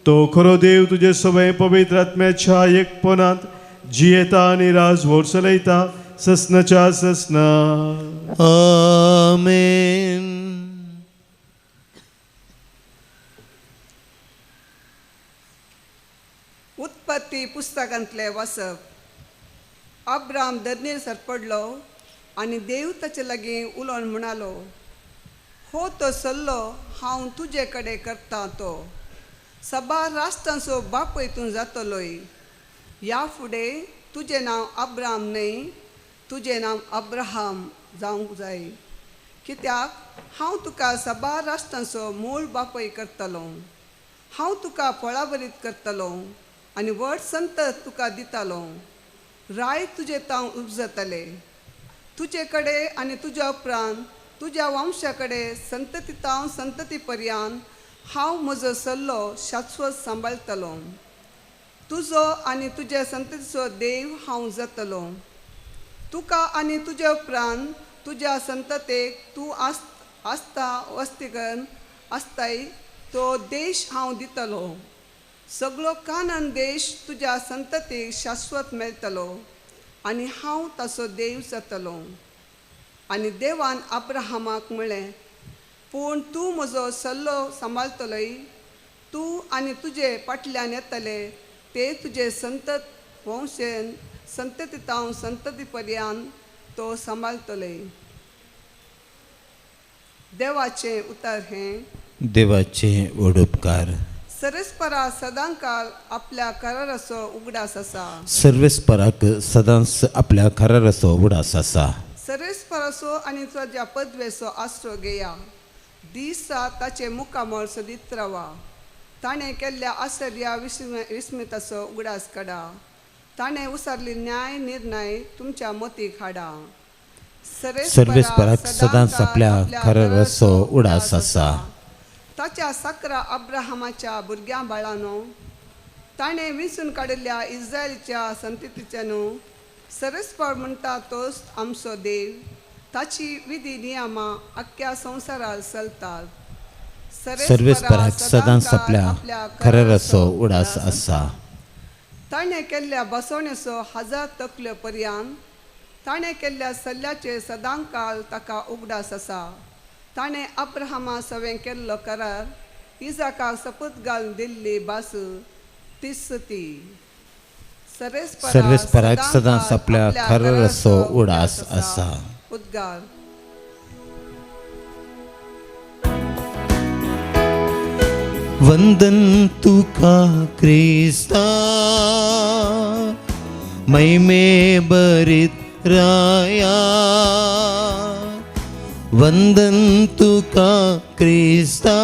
तो खरो देव तुजे सवय पवित्र आत्म्याच्या एकपणांत जियेता आनी राजवट चलयता ससनाच्या ससना. आमेन. उत्पत्ती पुस्तकांतले वाचप. अब्राम धरणीर सरपडलो आनी देव ताचे लागीं उलोवन म्हणालो, हो तो सल्लो हांव तुजे कडेन करता तो सबार राष्ट्रांचो बापूय तूं जातलोय. ह्या फुडें तुजें नांव अब्राम न्हय, तुजें नांव अब्राहम जावंक जाय, कित्याक हांव तुका सबार राष्ट्रांचो मूळ बापूय करतलो. हांव तुका फळाभरीत करतलो आनी व्हड संतत तुका दितलो. राय तुजे तांव उपजतले. तुजे कडेन आनी तुज्या उपरांत तुज्या वंशा कडेन संतती तांव संतती पर्यंत हांव म्हजो सल्लो शाश्वत सांबाळटलो. तुजो आनी तुज्या संततीचो देव हांव जातलो. तुका आनी तुज्या उपरांत तुज्या संततेक तूं आसता वस्तीकन आसताय तो देश हांव दितलो. सगळो कानन देश तुज्या संततीक शाश्वत मेळटलो आनी हांव ताचो देव जातलो. आनी देवान अब्राहमाक म्हळें, पूण तूं म्हजो सल्लो सांबाळटलोय, तूं आनी तुजे फाटल्यान येतले ते तुजे संतत वंशेन संतती तांव संतती पर्यंत तो सांबाळटलोय. देवाचें उतर हें. देवाचें व्हड उपकार. सरस्परा सदांकाल आपल्या कराराचो उगडास आसा. सर्वेस्पराक सदांच आपल्या कराराचो उगडास आसा. सरस्पराचो आनी तुज्या पदवेचो आसरो घेया. दिसा ताचें मुखामळ सोदीत रावा. ताणें केल्ल्या आश्चर्या विस्मिताचो उगडास काडा. ताणें उसारली न्याय निर्णय तुमच्या मतीक हाडा. सर्वेस्पराक सदांच आपल्या कराराचो उगडास आसा. ताच्या साकरा अब्राहमाच्या भुरग्यां बाळांनो, ताणें विंचून काडिल्ल्या इस्रायलच्या संततीच्या न्हू, सरस्पर म्हणटा तोच आमचो देव. ताची विधी नियमां आख्ख्या संवसारार चलतात. सर्वेस्पराक सदांच आपल्या कराराचो उगडास आसा. ताणें केल्ल्या बसवणेचो हजार तकल्यो पर्यंत ताणें केल्ल्या सल्ल्याचे सदांकाल ताका उगडास आसा. ताणें अब्राहमा सवें केल्लो करार, इजाकाक सपूत घालून दिल्ली भास तीच ती. सर्वेस्पराक सदांच आपल्या कराराचो उगडास आसा. उद्गार. वंदन तुका क्रिस्ता, महिमे भरीत राया. वंदन तुका क्रिस्ता,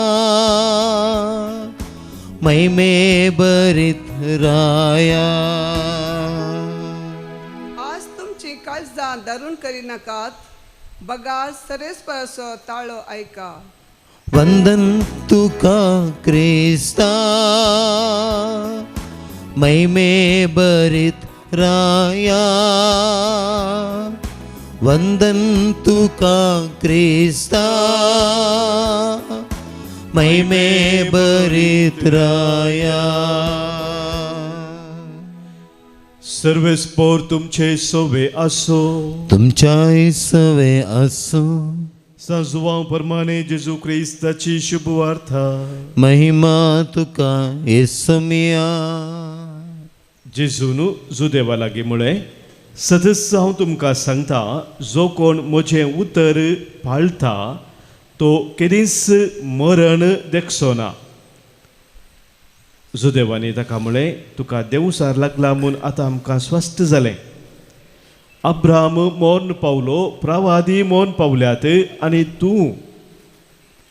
महिमे भरीत राया. आज तुमची काळजां धरून करिनाकात, बगार सरेस्पराचो ताळो आयका. वंदन तुका क्रिस्ता महिमे बरीत राया वंदन तुका क्रिस्ता महिमे बरीत राया. सर्वेस्पोर तुमचे सोवे आसो. तुमच्याय सवे आसूं. सांजुवां प्रमाणे जेजू क्रिस्ताची शुभवार्ता. महिमा तुका येसुमिया. जेजून जुदेवा लागीं म्हळें, सदस हांव तुमकां सांगता, जो कोण म्हजें उतर पाळटा तो केदींच मरण देखचो ना. जुदेवांनी ताका म्हळें, तुका देवसार लागला म्हूण आतां आमकां स्वस्थ जालें. अब्राम मोर्न पावलो, प्रवादी मोर्न पावल्यात, आनी तूं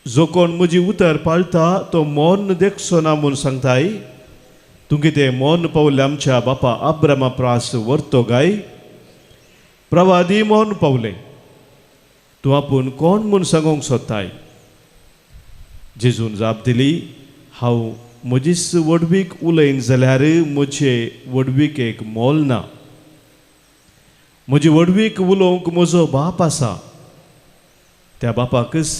जो कोण म्हजी उतर पाळटा तो मोर्न देखचो ना म्हूण सांगताय. तूं कितें मोर्न पावले आमच्या बापा अब्रामा प्रास व्हरतो काय? प्रवादी मोर्न पावले, तूं आपूण कोण म्हूण सांगूंक सोदताय? जेजून जाप दिली, हांव म्हजीच व्हडवीक उलयन जाल्यार म्हजे व्हडविकेक मोल ना. म्हजी व्हडवीक उलोवंक म्हजो बाप आसा, त्या बापाकच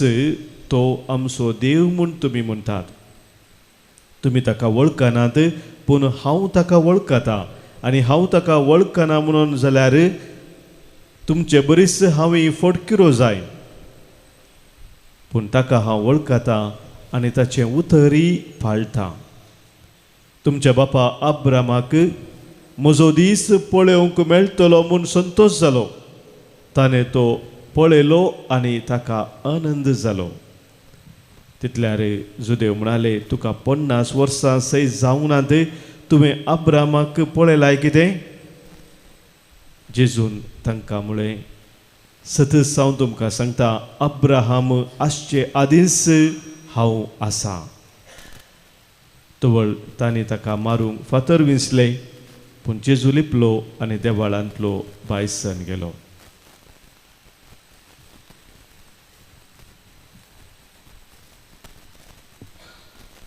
तो आमचो देव म्हूण तुमी म्हणटात. तुमी ताका वळखनात, पूण हांव ताका वळखता, आनी हांव ताका वळखना म्हणून जाल्यार तुमचे बरीच हांवें फटकिरो जाय. पूण ताका हांव वळखता आनी ताचें उतरय पाळटा. तुमच्या बापा अब्रामाक म्हजो दीस पळोवंक मेळटलो म्हूण संतोश जालो, ताणें तो पळयलो आनी ताका आनंद जालो. तितल्यार जुदेव म्हणाले, तुका 50 वर्सां सयत जावंक नात, तुवें अब्रामाक पळयलाय कितें? जेजून तांकां म्हळें, सतच हांव तुमकां सांगता, अब्राहाम आसचे आदींच हांव आसा. तवळ तांणी ताका मारूंक फातर विंचले, पूण जेजू लिपलो आनी देवाळांतलो भायसन गेलो.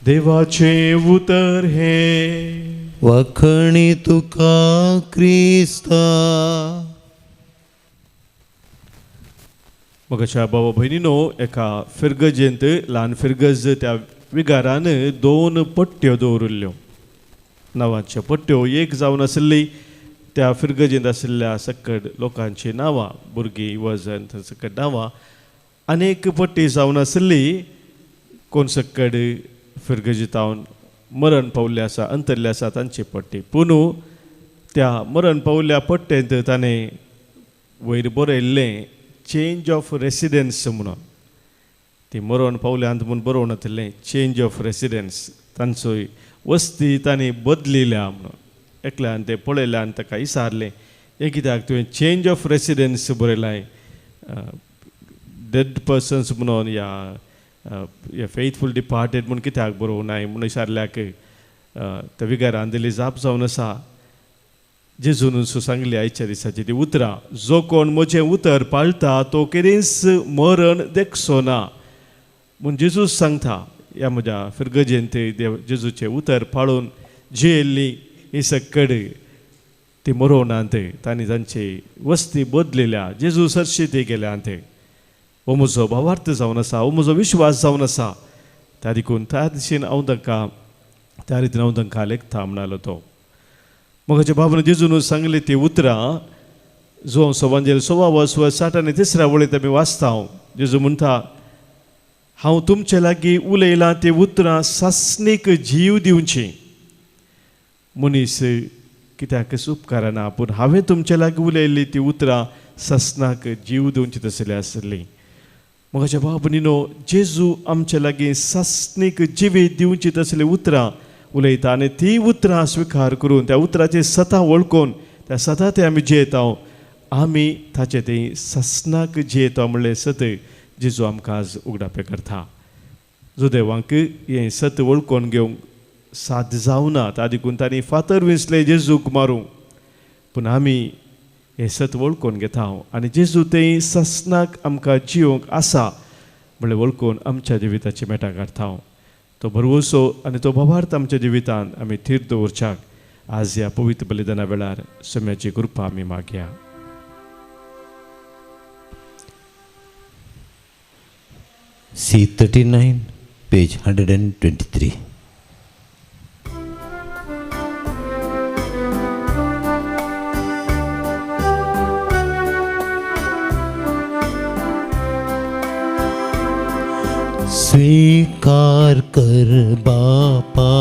देवाचें उतर हें. वखणी तुका क्रिस्ता. मगाच्या बाबा भयणीनो, एका फिरगजेंत ल्हान फिरगज त्या विगारान 2 पट्ट्यो दवरिल्ल्यो, नांवाच्यो पट्ट्यो. एक जावन आशिल्ली त्या फिरगजेंत आशिल्ल्या सकट लोकांची नांवां, भुरगीं, वजन, सकट नांवां. आनी एक पट्टी जावन आशिल्ली कोण सकट फिरगजेंतावन मरण पावल्ले आसा, अंतरले आसा तांची पट्टी. पूण त्या मरण पावल्ल्या पट्टेंत ताणें वयर बरयल्लें चेंज ऑफ रेसिडन्स म्हणून. ती मरण पावल्यांत म्हूण बरोवन नातिल्लें चेंज ऑफ रेसिडन्स, तांचो वस्ती तांणी बदलिल्या म्हणून. एकल्यान तें पळयलें आनी ताका विचारलें, हें कित्याक तुवें चेंज ऑफ रेसिडन्स बरयलाय, डेड पर्सन्स म्हणून या फेथफूल डिपार्टेड म्हूण कित्याक बरोवनाय म्हूण विचारल्याक त्या विगारान दिली जाप जावन आसा, जेजून सांगली आयच्या दिसाची ती उतरां, जो कोण म्हजें उतर पाळटा तो केदींच मरण देखचो ना म्हूण जेजूस सांगता. ह्या म्हज्या फिरगजेंत देव जेजूचें उतर पाळून जियेल्ली ही सकड ती मरोवनात, तांणी तांची वस्ती बदलिल्या, जेजू सरशी ती गेल्या. ते हो म्हजो भावार्थ जावन आसा, हो म्हजो विश्वास जावन आसा. त्या देखून त्या दिशेन हांव तांकां त्या रितीन हांव तांकां लेखता म्हणालो तो. मगाच्या बाबान जेजून सांगली ती उतरां जो सवांजेल 16 60 आनी 3 वळींत आमी वाचता. हांव जेजू म्हणटा, हांव तुमचे लागीं उलयलां ती उतरां सासणीक जीव दिवची. मनीस कित्याक उपकारना, पूण हांवें तुमचे लागीं उलयल्ली ती उतरां सासणाक जीव दिवची तसली आसली. मगाच्या बाब न्हिनो जेजू आमचे लागीं सासणीक जिवीत दिवची तसली उतरां उलयता आनी ती उतरां स्विकार करून त्या उतराचे सता वळखून त्या सता ते आमी जियेता, आमी ताचे ते सासणाक जियेता म्हणलें सत जेजू आमकां आज उगडापें करता. जुदेवांक हें सत वळखून घेवंक साध्य जावना, त्या देखून तांणी फातर विंचले जेजूक मारूंक. पूण आमी हें सत वळखून घेता आनी जेजू तें सासणाक आमकां जियोवंक आसा म्हणल्यार वळखून आमच्या जिविताची मेटां काडटा. तो भरवसो आनी तो भावार्थ आमच्या जिवितान आमी थीर दवरच्याक आज ह्या पवित्र बलिदाना वेळार सम्याची कृपा आमी मागया. C39, page 123. स्वीकार कर बापा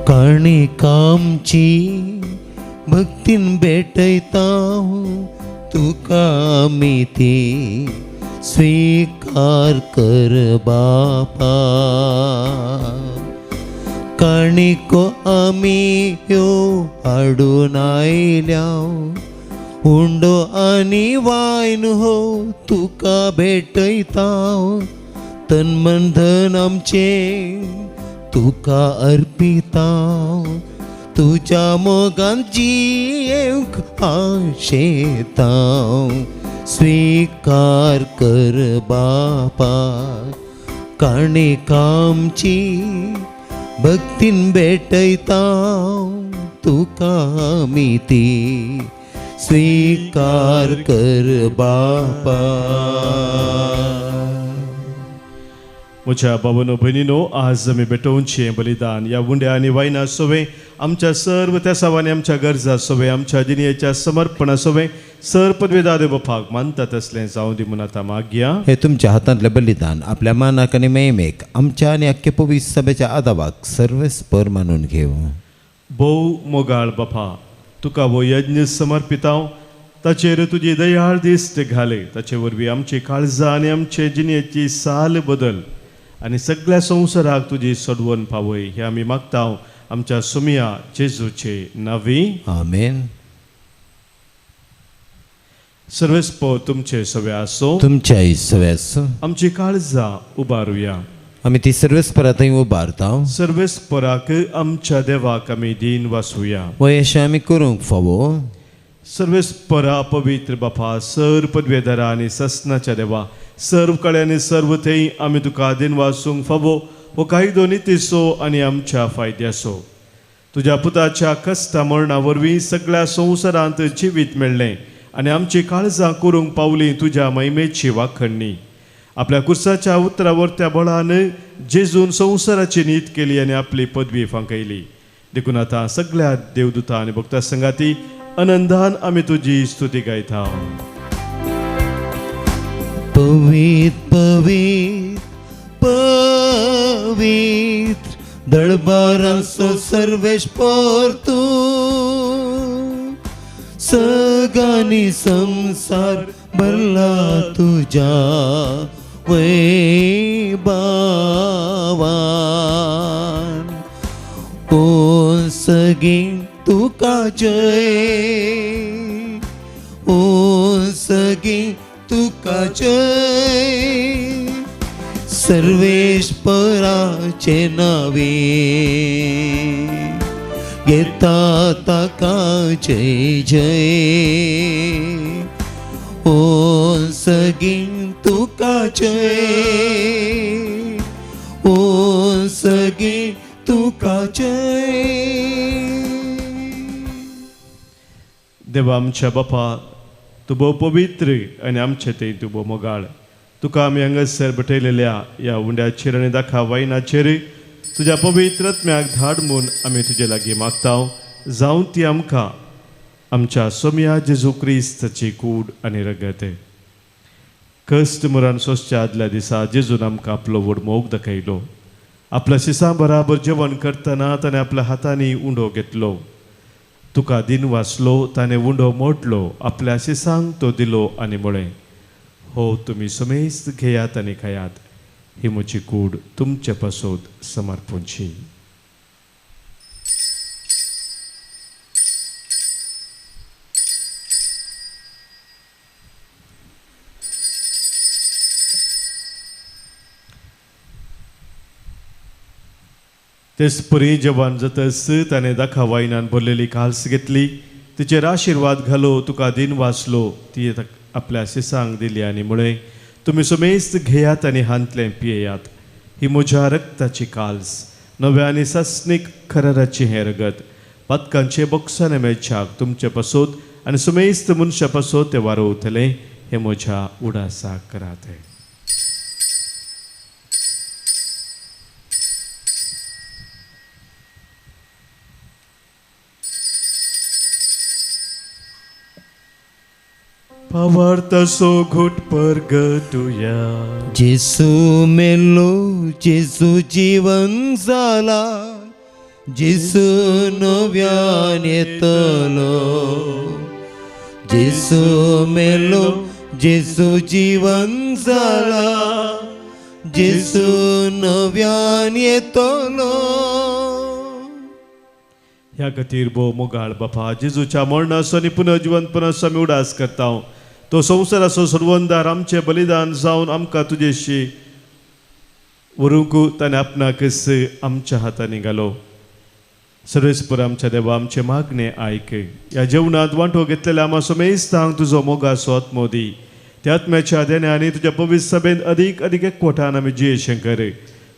काणिकामची भक्तीन भेटयता तुका आमी ती स्वीकार कर बापा. काणिको आमी ह्यो हाडून आयल्या उंडो आनी वायन हो तुका भेटयता तन मन धन आमचे तुका अर्पिता तुज्या मोगान जियेवंक आशेता. स्वीकार कर बापा काणिकामची भक्तीन भेटयता तुका आमी ती स्वीकार कर बापा. म्हज्या बाबानो भयणीनो, आज आमी भेटोवचें बलिदान ह्या उंड्या आनी वायना सोवे आमच्या सर्व तेसावांनी आमच्या गरजा सोवे आमच्या जिणेच्या समर्पणा सोवे सर पदवेदार बापाक मानता तसलें जावं दी म्हूण आतां मागया. हे तुमच्या हातांतलें बलिदान आपल्या मानाक आनी मेमेक आमच्या आनी अख्खे पवित्र सभेच्या आदावाक सर्वेस्पर मानून घेवं. भोव मोगाळ बापा, तुका हो यज्ञ समर्पितांव, ताचेर तुजी दयाळ दिश्ट घाले, ताचे वरवीं आमची काळजां आनी आमचे जिणेची साल बदल आनी सगळ्या संवसाराक तुजी सोडवण पावय हें आमी मागता आमच्या सुमिया जेजूचे नावी. आमेन. सर्वेस्पर तुमचे सवे आसो, तुमच्याय सवे आसो. आमची काळजां उबारुया. आमी ती सर्वेस्परा थंय उबारता. सर्वेस्पराक आमच्या देवाक आमी दीन वासुया. वयशें आमी करूंक फावो. सर्वेस्परा पवित्र बापा, सर पदवेदारा आनी ससनाच्या देवा, सर्व कळे आनी सर्व थंय आमी तुका दीन वासूंक फावो हो कायदो नितीचो आनी आमच्या फायद्याचो. तुज्या पुताच्या कश्टा मरणा वरवीं सगळ्या संवसारांत जिवीत मेळ्ळें आनी आमची काळजां करूंक पावली तुज्या महिमेची वाखणणी. आपल्या कुर्साच्या उतरावर त्या बळान जेजून संवसाराची नीत केली आनी आपली पदवी फांकयली. देखून आतां सगळ्या देवदूता आनी भक्ता संगाती आनंदान आमी तुजी स्तुती गायता. पवित्र पवित्र पवित्र दळबारांचो सर्वेस्पर तूं, सगानी संसार भरला तुज्या वैभावान. ओ सगीं तुका जय, ओ सगीं तुका जय, सर्वेस्पराचे नावे घेता ताका जय जय. ओ सगीं तुका जय, ओ सगीं तुका जय. देवा आमच्या बापा, तूं भोव पवित्र आनी आमचे थंय तूं भोव मोगाळ. तुका आमी हांगासर भेटयलेल्या ह्या उंड्याचेर आनी दाखा वायनाचेर तुज्या पवित्र आत्म्याक धाड म्हूण आमी तुजे लागीं मागता. जावं ती आमकां आमच्या सोम्या जेजू क्रिस्ताची कूड आनी रगत. कश्ट मरण सोंसच्या आदल्या दिसा जेजून आमकां आपलो व्हड मोग दाखयलो. आपल्या शिसां बराबर जेवण करतना ताणें आपल्या हातांनी उंडो घेतलो, तुका दिन वाचलो, ताणें उंडो मोडलो, आपल्या शिसांक तो दिलो आनी म्हळें, हो तुमी समेस्त घेयात आनी खायात, ही म्हजी कूड तुमचे पासत समर्पूंची. तेच परी जेवण जातच ताणें दाखा वायनान भरलेली काल्स घेतली, तिचेर आशिर्वाद घालो, तुका दिन वाचलो, ती आपल्या शिसांक दिली आनी म्हळें, तुमी समेस्त घेयात आनी हांतलें पियेयात. ही म्हज्या रक्ताची काल्स, नव्या आनी सासणीक खराराची हें रगत. पातकांचे बोक्साने मेळच्याक तुमचे पासत आनी समेस्त मनशा पासत तें वारोवतलें. हें म्हज्या उडासाक करात. भावार्थाचो घोट परगटुया. जेसू मेलो, जेसू जिवन जाला, जेसू नव्यान येतलो. जेसू मेलो, जेसू जिवन जाला, जेसू नव्यान येतलो. ह्या खातीर भोव मोगाळ बापा, जेजूच्या मरणाचो आनी पुनर्जिवंतपणाचो आमी उडास करता. तो संवसाराचो सर्वंदार आमचें बलिदान जावन आमकां तुजेशी व्हरूंक ताणें आपणाकच आमच्या हातांनी घालो. सर्वेस्पर आमच्या देवा, आमचें मागणें आयक. ह्या जेवणांत वांटो घेतलेल्या आमा समेस्तांक तुजो मोगाचो आत्मो दी. त्या आत्म्याच्या देण्यानी तुज्या पवित्र सभेंत अदीक अदीक एकवटान आमी जियेशें कर.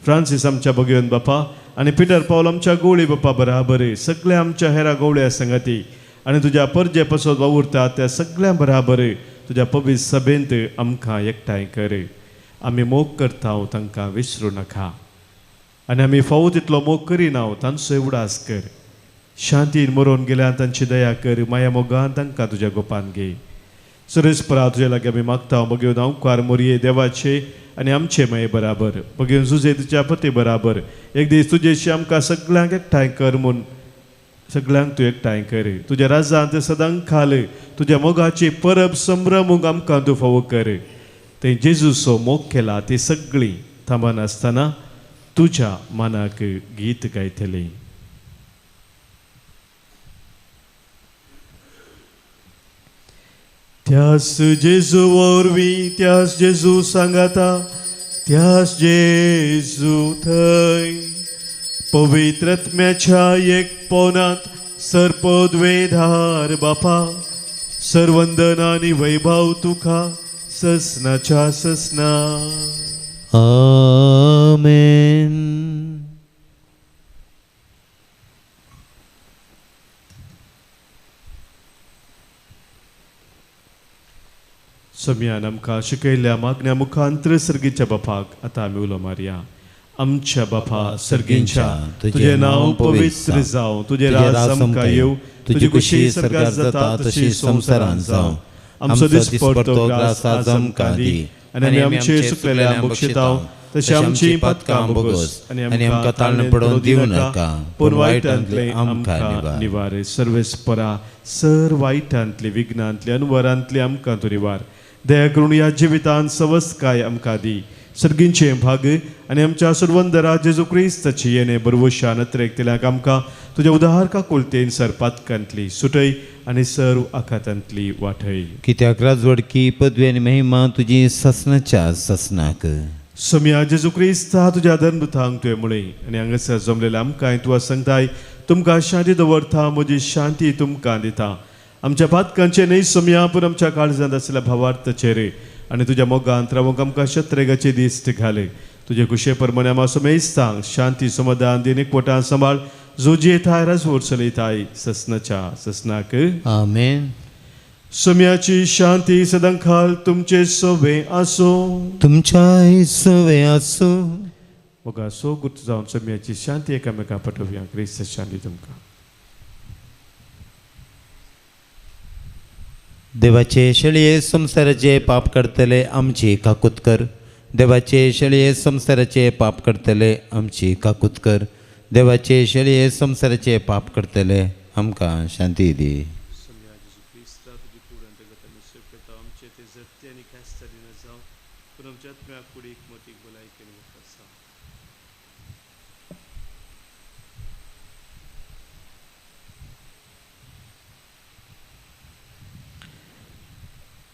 फ्रांसीस आमच्या भगवंत बापा आनी पिटर पावल आमच्या गवळी बापा बराबर सगळ्या आमच्या हेरा गवळ्या संगाती आनी तुज्या परजे पसत वावुरता त्या सगळ्यां बराबर तुज्या पवित्र सभेंत आमकां एकठांय कर. आमी मोग करता तांकां विसरूं नाका आनी आमी फावो तितलो मोग करिना तांचो उडास कर. शांतीन मरोवन गेल्यार तांची दया कर. माया मोगान तांकां तुज्या गोपान घे. सुरेशपरा तुज्या लागीं आमी मागता. बगेवन अंकार मोरये देवाचे आनी आमचे माये बराबर, बगेवन जुजे तुज्या पती बराबर एक दीस तुजेशी आमकां सगळ्यांक एकठांय कर म्हूण सगळ्यांक तूं एकठांय कर. तुज्या राजांत सदां खाल तुज्या मोगाची परब संभ्रमूंक आमकां तूं फावो कर. थंय जेजूचो मोग केला ती सगळीं थांबनासतना तुज्या मनाक गीत गायतली. त्यास जेजू वरवीं, त्यास जेजू सांगाता, त्यास जेजू थंय पवित्र आत्म्याच्या एक पोनांत सर्पद्वेधार बापा, सर्वंदन आनी वैभव तुका ससनाच्या ससना. आमेन. सम्यान आमकां शिकयल्ल्या मागण्या मुखांत्र सर्गीच्या बापाक आतां आमी उलो मारया. आमच्या बापा सर्गींच्या, तुजें नांव पवित्र जावं, तुजें राज आमकां येवं, तुजी खुशी सर्गात जाता तशी संवसारांत जावं. आमचो दिसपडतो ग्रास आज आमकां दी आनी आमी आमचे चुकलेल्या बक्षिताव तशें आमची पातकां भोगोस आनी आमकां ताळणें पडोवन दिवं नाका, पूण वायटांतलें आमकां निवार. सर्वेस्परा सर वायटांतली विघ्नांतली अनवरांतली आमकां तूं निवार. दया करून ह्या जिवितांत सवस्काय आमकां दी. सर्गींचे भाग आनी आमच्या सर्वंदरा जेजू क्रिस्ताची येणे बरवशा नत्रेक तिल्याक आमकां तुज्या उदार काकुळतेन सर पातकांतली सुटय आनी सर्व आखातांतली वाटय. कित्याक राजवडकी पदवी आनी महिमा तुजी ससनाच्या ससनाक. सम्या जेजू क्रिस्ता तुज्या धर्मदूतांक तुवें म्हळें आनी हांगासर जमलेल्या आमकांय तूं सांगताय, तुमकां शांती दवरता, म्हजी शांती तुमकां दिता. आमच्या पातकांचे न्हय सम्या, पूण आमच्या काळजांत आशिल्ल्या भावार्थाचेर आनी तुज्या मोगांत रावंक आमकां शत्रेगाचे दिश्ट घाले. तुजे कुशे परमाणे आमा समेस्तांक शांती समाधान दिन एकवटान सांबाळ, जो जियेताय राजवट चलयताय ससनाच्या ससनाक. आमेन. सम्याची शांती सदांकाल तुमचे सोबे आसूं. तुमच्याय सोबे आसूं. मोगा सो गुर्त जावन सम्याची शांती एकामेका पटोवया. क्रिस्त शांती तुमकां. देवाचे शेळये संवसाराचे पाप करतले आमची काकूत कर. देवाचे शेळये संवसाराचे पाप करतले आमची काकूत कर. देवाचे शेळये संवसाराचे पाप करतले आमकां शांती दी.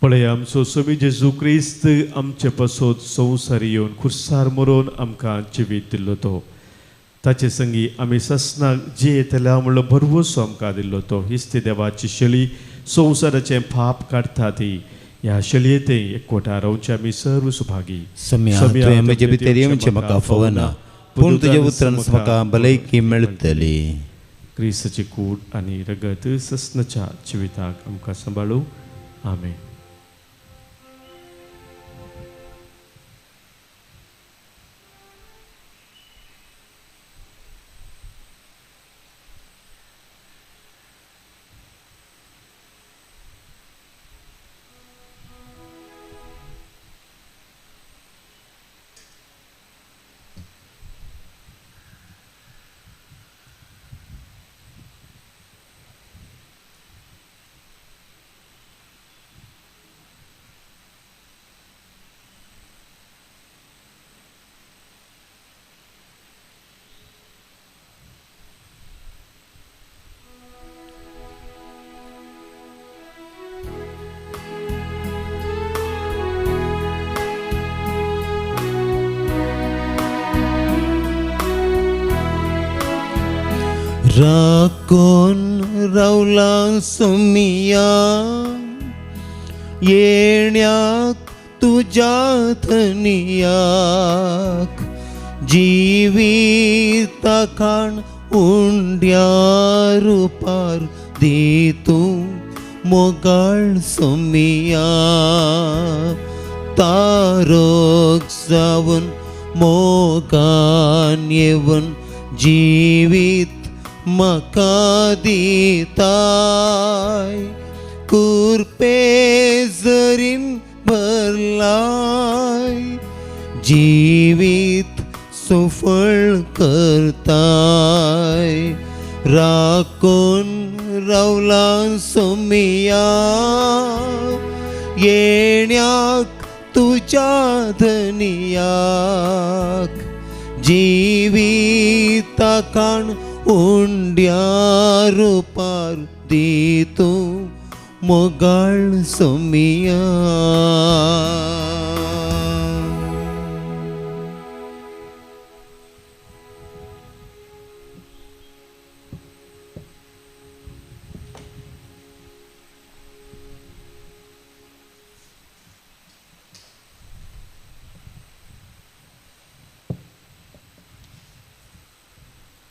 पळय आमचो सोबी जेजू क्रिस्त आमचे पसोत संवसारी येवन खुर्सार मरोवन आमकां जिवीत दिल्लो तो, ताचे संगी आमी ससनाक जियेतल्या म्हणलो भरवसो आमकां दिल्लो तो. हीच ती देवाची शेळी संवसाराचें पाप काडटा ती. ह्या शलयेते एकवटा रावचे आमी सर्व सुभागी. सम्या तुवें म्हजे भितर येवचें म्हाका फावना, पूण तुज्या उतरान म्हाका भलायकी मेळटली. क्रिस्ताची कूड आनी रगत सस्नाच्या जिविताक आमकां सांबाळू. आमेन. राखून रावला सोमिया येण्याक तुज्या धनियाक, जिविता खाण उंड्या रुपार दी तूं मोगाळ सोमिया. तारोग जावन मोगान येवन जिवीत म्हाका दिताय, कुरपे जरीन भरलाय जिवीत सुफळ करताय. राखून रावला सोमिया येण्याक तुज्या धनियाक, जिविता खाण उंड्या रुपार दी तूं मोगाळ सोमिया.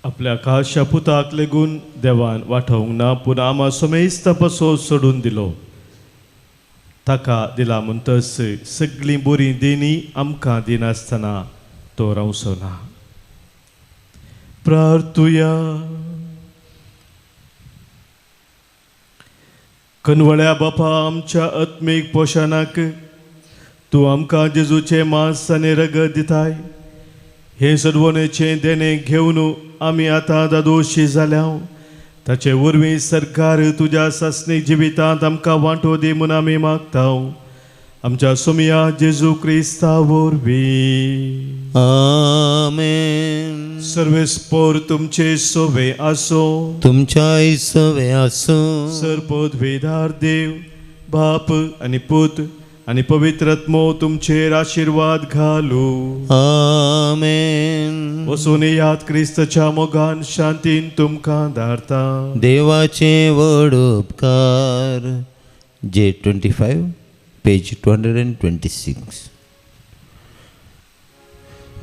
आपल्या खाशा पुताक लेगून देवान वाठोवंक ना, पूण आमा समेस्त पसो सोडून दिलो. ताका दिला म्हणटच सगळीं बरीं देणी आमकां दिनासतना तो रावचो ना. प्रार्थुया. कनवळ्या बापा, आमच्या आत्मीक पोशणाक तूं आमकां जेजूचें मांस आनी रगत दिताय. हे सडवणेचें देणें घेवन आमी आतां दादोशी जाल्या. ताचे वरवीं सरकार तुज्या सासणीक जिवितांत आमकां वांटो दी म्हूण आमी मागता. आमच्या सोमया जेजू क्रिस्ता वरवीं. आमेन. सर्वेस्पोर तुमचे सोवे आसो, तुमच्याय सोवे आसूं. सर्पोद्वेदार देव बाप आनी पूत आनी पवित्र आत्मो तुमचेर आशिर्वाद घालू. आमेन. वचून याद क्रिस्ताच्या मोगान शांतीन तुमकां धाडता. देवाचे व्हड उपकार. J 25 page 226.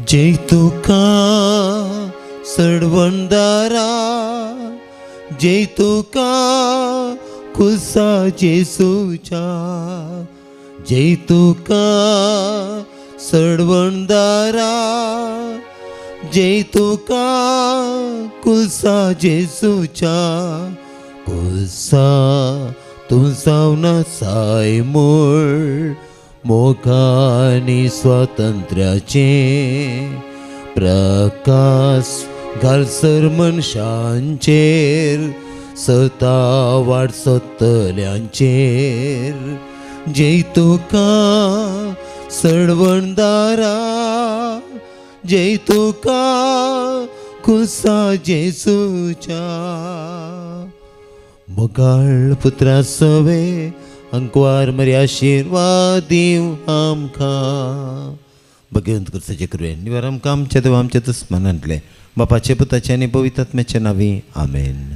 जय तुका सडवंदारा, जय तुका कुसा जेसूच्या, जय तुका सडवंदारा, जय तुका कुसा जेसूच्या. कुसा तूं जावन आसाय मूळ मोगानी स्वातंत्र्याचें, प्रकाश घालसर मनशांचेर, सता वाट सोदतल्यांचेर. जय तुका सडवणदारा, जय तुका कुसा जेसूच्या. मोगाळ पुत्रा सवे अंकवार मरी आशिर्वाद दिवं आमकां. भगवंत कुर्साचें कृपेन निवार आमकां आमच्या देवा आमच्या दुस्मानांतलें. बापाचे पुताचे आनी पवित्र आत्म्याच्या नांवी आमेन.